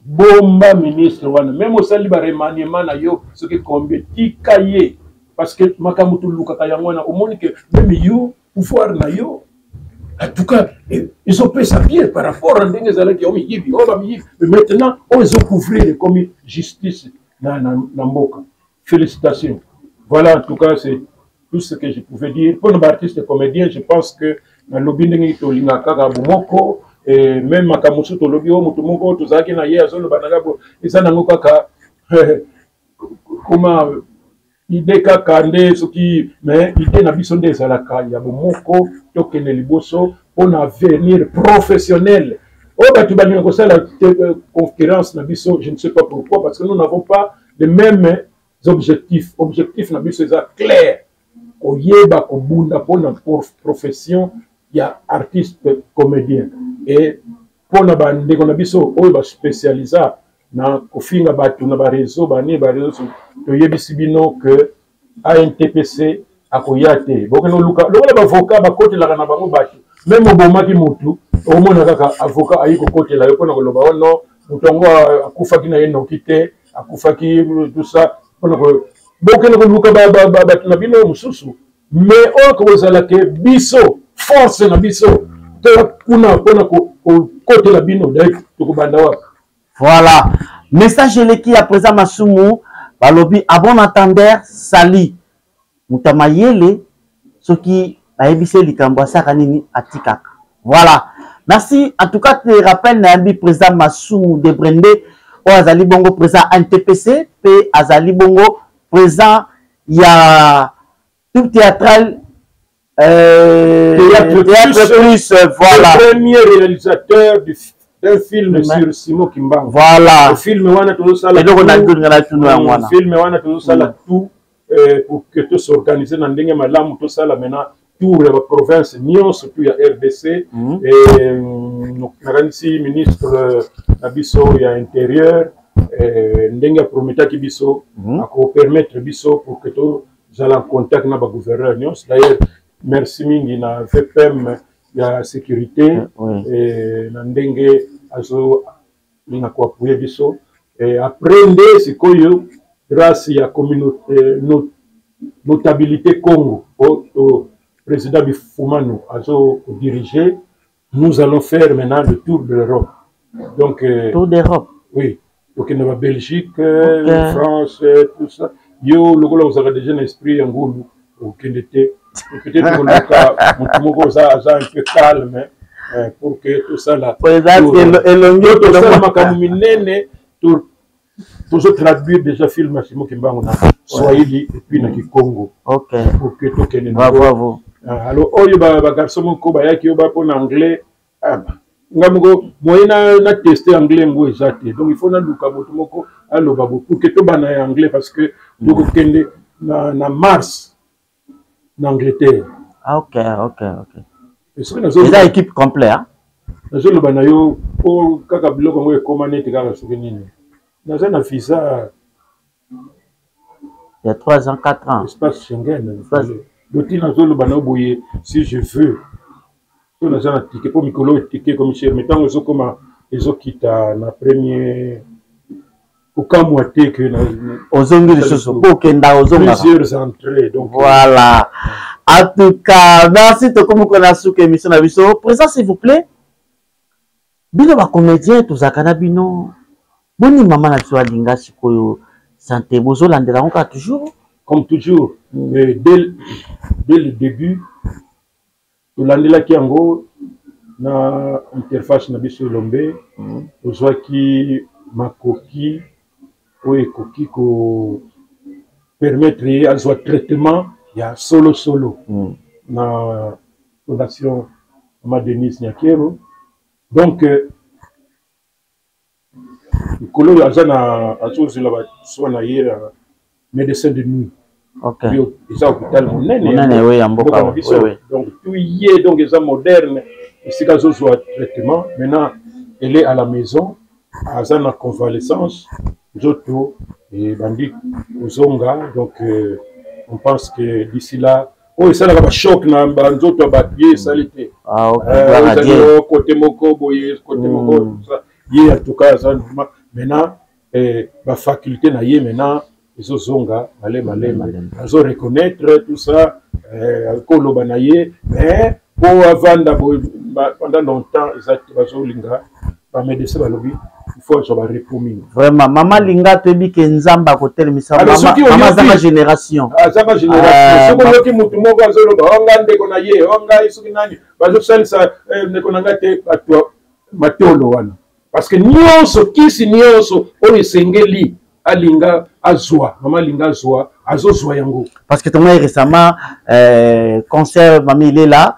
[SPEAKER 1] bomba ministre wana, même osali ba remaniement na yo soki combien, tika ye, parce que makambo tolukaka yango wana. Omoni que même yo pouvoir na yo en tout cas ezopesa bien par rapport à ndenge ezalaki, oyo miyibi, oyo bamiyibi, mais maintenant oyo ezocouvrir ekomi justice na mboka. Félicitations. Voilà, en tout cas c'est tout ce que je pouvais dire pour nos artistes comédiens. Je pense que nalobi ndenge tolingaka kaka bomoko, et même makambo mosusu tolobi oyo moto moko tozalaki na ye azoloba na nga, eza nango kaka koma idée kaka nde soki, mais idée na biso nde ezalaka ya bomoko, tokende liboso mpona avenir professionnel oyo bato balinga kosala concurrence na biso. Je ne sais pas pourquoi, parce que nous n'avons pas les mêmes objectifs. Objectif na biso eza clair, koyeba kobunda mpona profession ya artiste comédien, et mpona bandeko na biso oyo baspécialisa na kofinga bato na bareseau, bani bareseau, toyebisi bino que ANTPC akoya te. Bokende oluka lokola bavoka bakotelaka na bango bato, meme obomaki motu, omona kaka avocat ayi kokotela yo mpona koloba o non, moto yango akufaki na ye noki te, akufaki tout ça. Mpona bokende koluka bato na bino mosusu, mais oyo kozala ke biso force na biso to kuna mpona kokotela bino, d'ailleurs tokobanda wapi?
[SPEAKER 2] Voilà, message eleki ya président Masumu. Balobi à bon entendeur sali, moto ya mayele soki bayebisi ye likambo asaka nini, atikaka. Voilà, merci en tout cas. Te rappel, nayambi président Masumu de Brende oyo azali bongo président NTPC mpe azali bongo président ya troupe théâtrale
[SPEAKER 1] Théâtre
[SPEAKER 2] Plus, voilà.
[SPEAKER 1] Le premier réalisateur d'un film sur Simon Kimbangu.
[SPEAKER 2] Voilà.
[SPEAKER 1] Le film wana tozosala.
[SPEAKER 2] Eloko na toninga na tunu yango wana.
[SPEAKER 1] Film wana tozosala tout pour que tosorganiser na ndenge malamu, tosala maintenant tour ya baprovince nyonso tout ya RDC. Et nakanisi ministre na biso ya intérieur, ndenge aprometaki biso, akopermettre biso pour que tozala en contact na bagouverneur nyonso. D'ailleurs merci mingi na VPM ya sécurité na ndenge azolinga koappuyer biso. Et après nde sikoyo grâce ya communauté notabilité Congo o président Bifumano azo diriger, nous allons faire maintenant le tour de l'Europe. Donc
[SPEAKER 2] tour d'Europe.
[SPEAKER 1] Oui, tokende ba Belgique, France, tout ça. Yo lokola ozalaka déjà na esprit ya ngulu, okende te. Peut-être koluka motu moko oza aza un peu calme pour que tosala tosala makambo minene. Tozotraduire déjà film ya Simon Kimbangu na Swahili et puis na Kikongo pour que tokende.
[SPEAKER 2] Bravo.
[SPEAKER 1] Alors oyo bagarçon moko bayaki oyo bapona anglais, nga moko moyen na teste anglais yango eza te, donc il faut naluka moto moko aloba bo pour que tobana ya anglais, parce que tokokende na mars na Angleterre.
[SPEAKER 2] Ah, ok. Eza équipe complet, hein?
[SPEAKER 1] Nazoloba na yo po kaka biloko yango ekóma neti kaka soki nini, naza na visa.
[SPEAKER 2] Ya 3 ans, 4 ans.
[SPEAKER 1] Espace Schengen. Loti nazoloba na yo boye, si je veux, so naza na ticket, mpo mikolo oyo ticket ekomi cher, mais ntango ezokoma ezokita na premier, kokamwa te ke
[SPEAKER 2] ozongi lisusu mpo okenda ozongaka
[SPEAKER 1] plusieurs entrées, donc.
[SPEAKER 2] Voilà, en tout cas merci. Tokomi kona suka émission na biso. Président, s'il vous plaît, bino bacomédien tozalaka na bino, boni mama na biso alinga sikoyo santé, bozolandela yango kaka toujours?
[SPEAKER 1] Comme toujours, mais dès le début tolandelaki yango na interface na biso Elombe. Tozwaki makoki oyo ekoki kopermettre ye azwa traitement ya solo solo na fondation Mama Denise Nyakero. Donc Mikolo oyo aza na azozela basoin na ye ya médecin de nuit.
[SPEAKER 2] Okay.
[SPEAKER 1] Eza hôpital monene
[SPEAKER 2] monene oui, ya mboka
[SPEAKER 1] na biso.
[SPEAKER 2] Oui, oui.
[SPEAKER 1] Donc tout y est donc eza moderne esika azozwa traitement. Maintenant elle est à la maison, aza na convalescence, nzoto ebandi kozonga donc euh, on pense que d'ici là oyo esalaka bachoc na banzoto ya bato ye esali te
[SPEAKER 2] ah,
[SPEAKER 1] euh, ezali kote moko boye kote moko hmm. ye en tout cas aza maintenant eh, bafaculté na ye maintenant ezozonga male malembe azo reconnaître tout ça eh, koloba na ye mais mpo avanda boye pendant longtemps eza te bazolinga bamédecin balobi il faut azwa barepos mingi
[SPEAKER 2] vraiment mama linga toyebi ke nzambe akotelemisa mama azanga génération
[SPEAKER 1] azanga génération euh, soki oyoki motu moko azoloba o oh, ngai ndeko na ye o oh, ngai soki nani bazosalisa eh, ndeko na ngai te bato matolo wana parce que nyonso kisi nyonso oyo esengeli alinga azwa mama alinga azwa azozwa yango
[SPEAKER 2] parce que tomoni récemment euh, concert mami ilela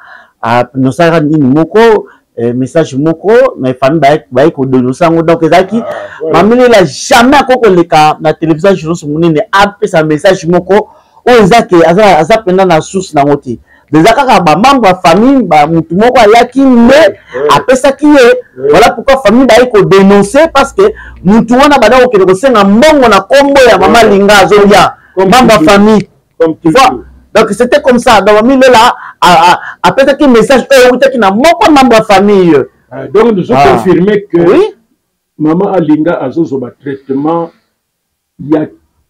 [SPEAKER 2] nosalaka nini moko euh, message moko mais famille baye kodonose yango donc ezalaki ah, mami ilela jamais akoki koleka na télévision journaliste monene apesa message moko oyo eza ke aza mpenza na source nango te eza kaka bamembre ya famille motu moko ayaki nde apesaki ye voilà pourquoi famille baye kodénonce parce que motu wana banda kokende kosenga mbongo na nkombo ya mama linga azolia membre ya famille tu vois donc c'était comme ça donc mami lela apesaki message oyo eutaki na moko membre ya famille
[SPEAKER 1] ah, donc nous ah. confirmer que oui? mama alinga azozwa batraitement ya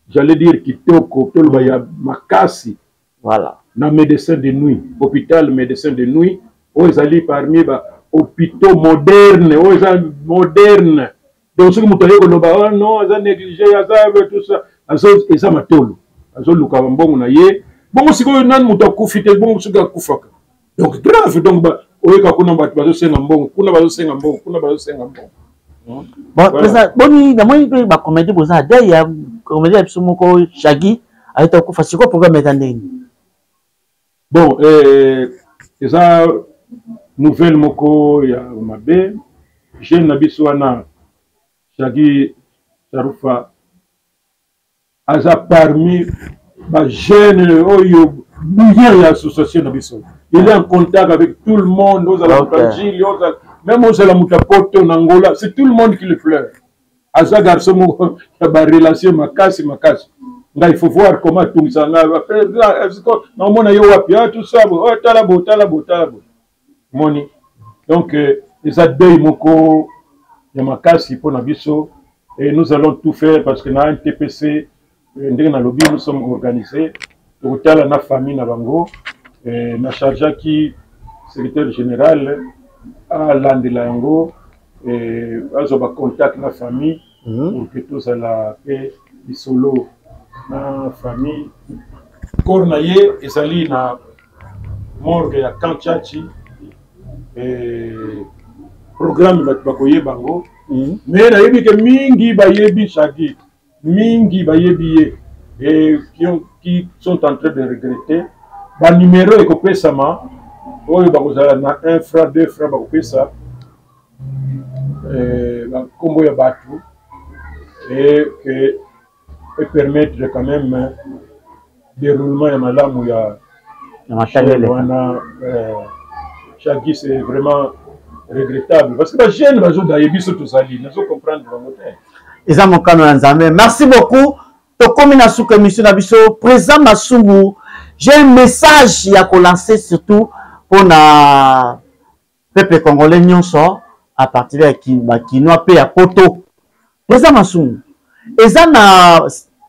[SPEAKER 1] j'allais dire kitoko toloba ya makasi
[SPEAKER 2] voilà
[SPEAKER 1] na médecin de nuit hôpital médecin de nuit oyo ezali parmi ba hôpitaux moderne oyo eza moderne donc soki moto aye koloba oh non aza négligé aza tout ça azo eza matolo azoluka mbongo na ye bongo sikoyo nani moto akufi te bongo soki akufaka donc grave donc oyeka kuna bato bazosenga mbongo kuna bazosenga mbongo kuna bazosenga mbongo
[SPEAKER 2] bon voilà. boni namoni mpe bacomédie boza dei ya comédie ya biso moko shagi ayeta kokufa sikoyo programme eza ndenge
[SPEAKER 1] bon eh, eza nouvelle moko ya mabe jeune na biso wana shagi sharufa aza parmi ba jeune oyo bouillant ya association na biso il est en contact avec tout le monde ozala moto ya njili ozala même ozala moto ya poto na angola c'est tout le monde qui le pleure aza garçon moko ya barelation makasi makasi ngai il faut voir comment atungisa ngai naomona yo wapi ah, tout ça bo oh, tala bo tala bo tala bo moni donc euh, eza deuil moko ya makasi mpo na biso et nous allons tout faire parce que na ntpc euh, ndenge nalobi nous sommes organisés tokotala na famille na bango euh, na chargeaki secrétaire général alandela yango azwa bacontact na famille mhm. pour que tozala mpe lisolo na famille corps na ye ezali na morgue ya camp chachi eh, programme bato bakoyeba yango mm. mais nayebi ke mingi bayebi shagi mingi bayebi ye et qui, ont, qui sont en train de regretter banimero ekopesama oyo bakozala na 1 franc 2 franc bakopesa eh, bankombo ya bato et que et permettre quand même déroulement ya malamu ya wana euh, Shaggy c'est vraiment regrettable parce que ba jeune bazodaye biso tozali nazo comprendre bango te
[SPEAKER 2] eza mokano ya nzambe merci beaucoup tokomi na suka émission na biso président masumu j'ai un message ya kolancer surtout mpona peuple congolais nyonso à partir ya bakinois mpe ya poto eza masumu eza na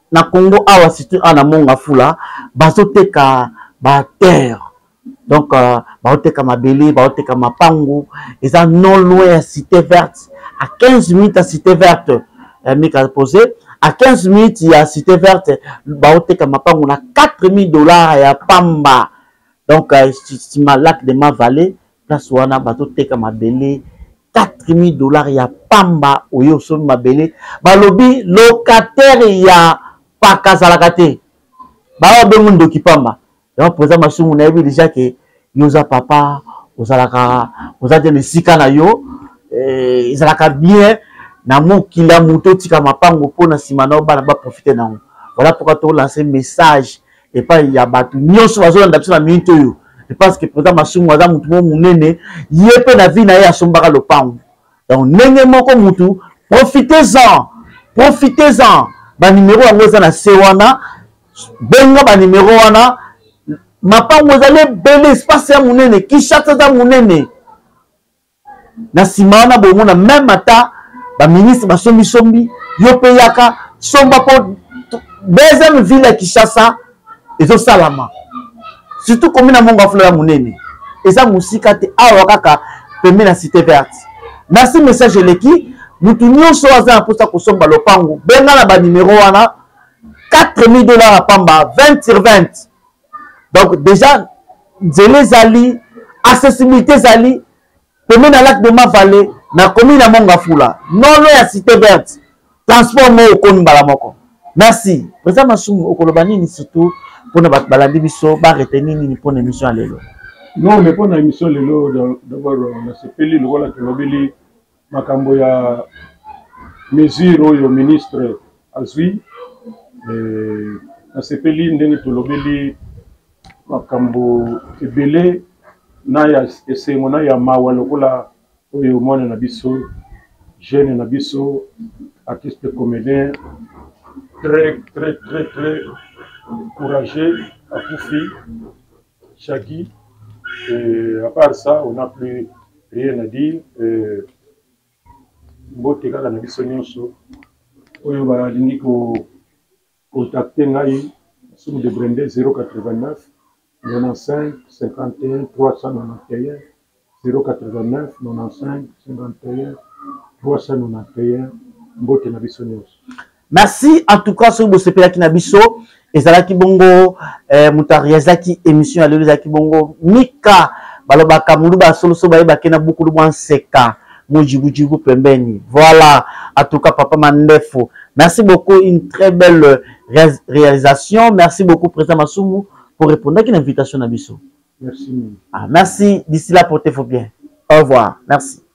[SPEAKER 2] na congo awa surtout awa na monga fula bazoteka baterre donc euh, baoteka mabele baoteka mapangu eza non loin ya cité verte à 15 minutes ya cité verte euh, mika posé à 15 minutes ya cité verte baoteka mapangu na 4000 dollars ya pamba donc euh, nsima lac de ma vallée place wana bazoteka mabele 4000 dollars ya pamba oye osombi mabele balobi locataire ya paka azalaka te bawa bengo ndoki pamba yango président masumu nayebi deja ke yo oza papa ozalaka oza te na esika na yo eh, ezalaka bien Na mokili ya moto otika mapango mpo na nsima na yo bana baprofite na yango. Voilà pourquoi tolanse message epai ya bato nyonso bazolanda biso na minute oyo. Je pense que président Masumu aza motu moko monene, ye mpe na vie na ye asombaka lopango. Donc ndenge moko mutu, profitez-en, profitez-en. Ba numéro yango eza na se wana, benga ba numéro wana. Mapango ezali ebele, espace ya monene, Kinshasa eza monene. Na nsima wana bomona meme ata ba ministre basombisombi, yo mpe yaka somba mpo deuxième ville ya Kinshasa ezosalama. Surtout commune ya Mont Ngafula ya monene eza mosika te, awa kaka pembe na Cité Verte. Merci, message eleki. Mutu nyonso aza na mposa kosomba lopango, benga na ba numéro wana, 4000 dollars ya pamba, 20 sur 20. Donc déjà nzela ezali, accessibilité ezali pembe na lac de Mavale, na commune ya Mont Ngafula, nolo ya Cité Verte, transport moko okomi mbala moko. Merci président Masumu, okoloba nini surtout mpona bato balandi biso, ba retenir nini mpona émission ya lelo?
[SPEAKER 1] Non, mais mpona émission lelo, d'abord nasepeli lokola tolobeli makambo ya mesure oyo ministre azwi. Nasepeli ndenge tolobeli makambo ebele na ya esengo na ya mawa, lokola oyo mwana na biso, jeune na biso, artiste comédien très très très très courageux akufi, Shaggy. Et à part ça, on n'a plus rien à dire. Et mbote kaka na biso nyonso oyo balingi ko contacter ngai, Masumu de Brende, 089 95 51 391, 089 95 51 391. Mbote na biso nyonso.
[SPEAKER 2] Merci en tout cas, soki bosepelaki na biso, ezalaki bongo moto arealizaki émission ya lelo ezalaki bongo Mika, balobaka moluba ya soloso bayebaki na bukulu bwa nseka mojibujibu pembeni. Voilà, en tout cas papa Mandefo, merci beaucoup, une très belle réalisation. Merci beaucoup président Masumu pour répondre à l'invitation na biso.
[SPEAKER 1] Merci.
[SPEAKER 2] Ah, merci, d'ici là portez-vous bien. Au revoir, merci.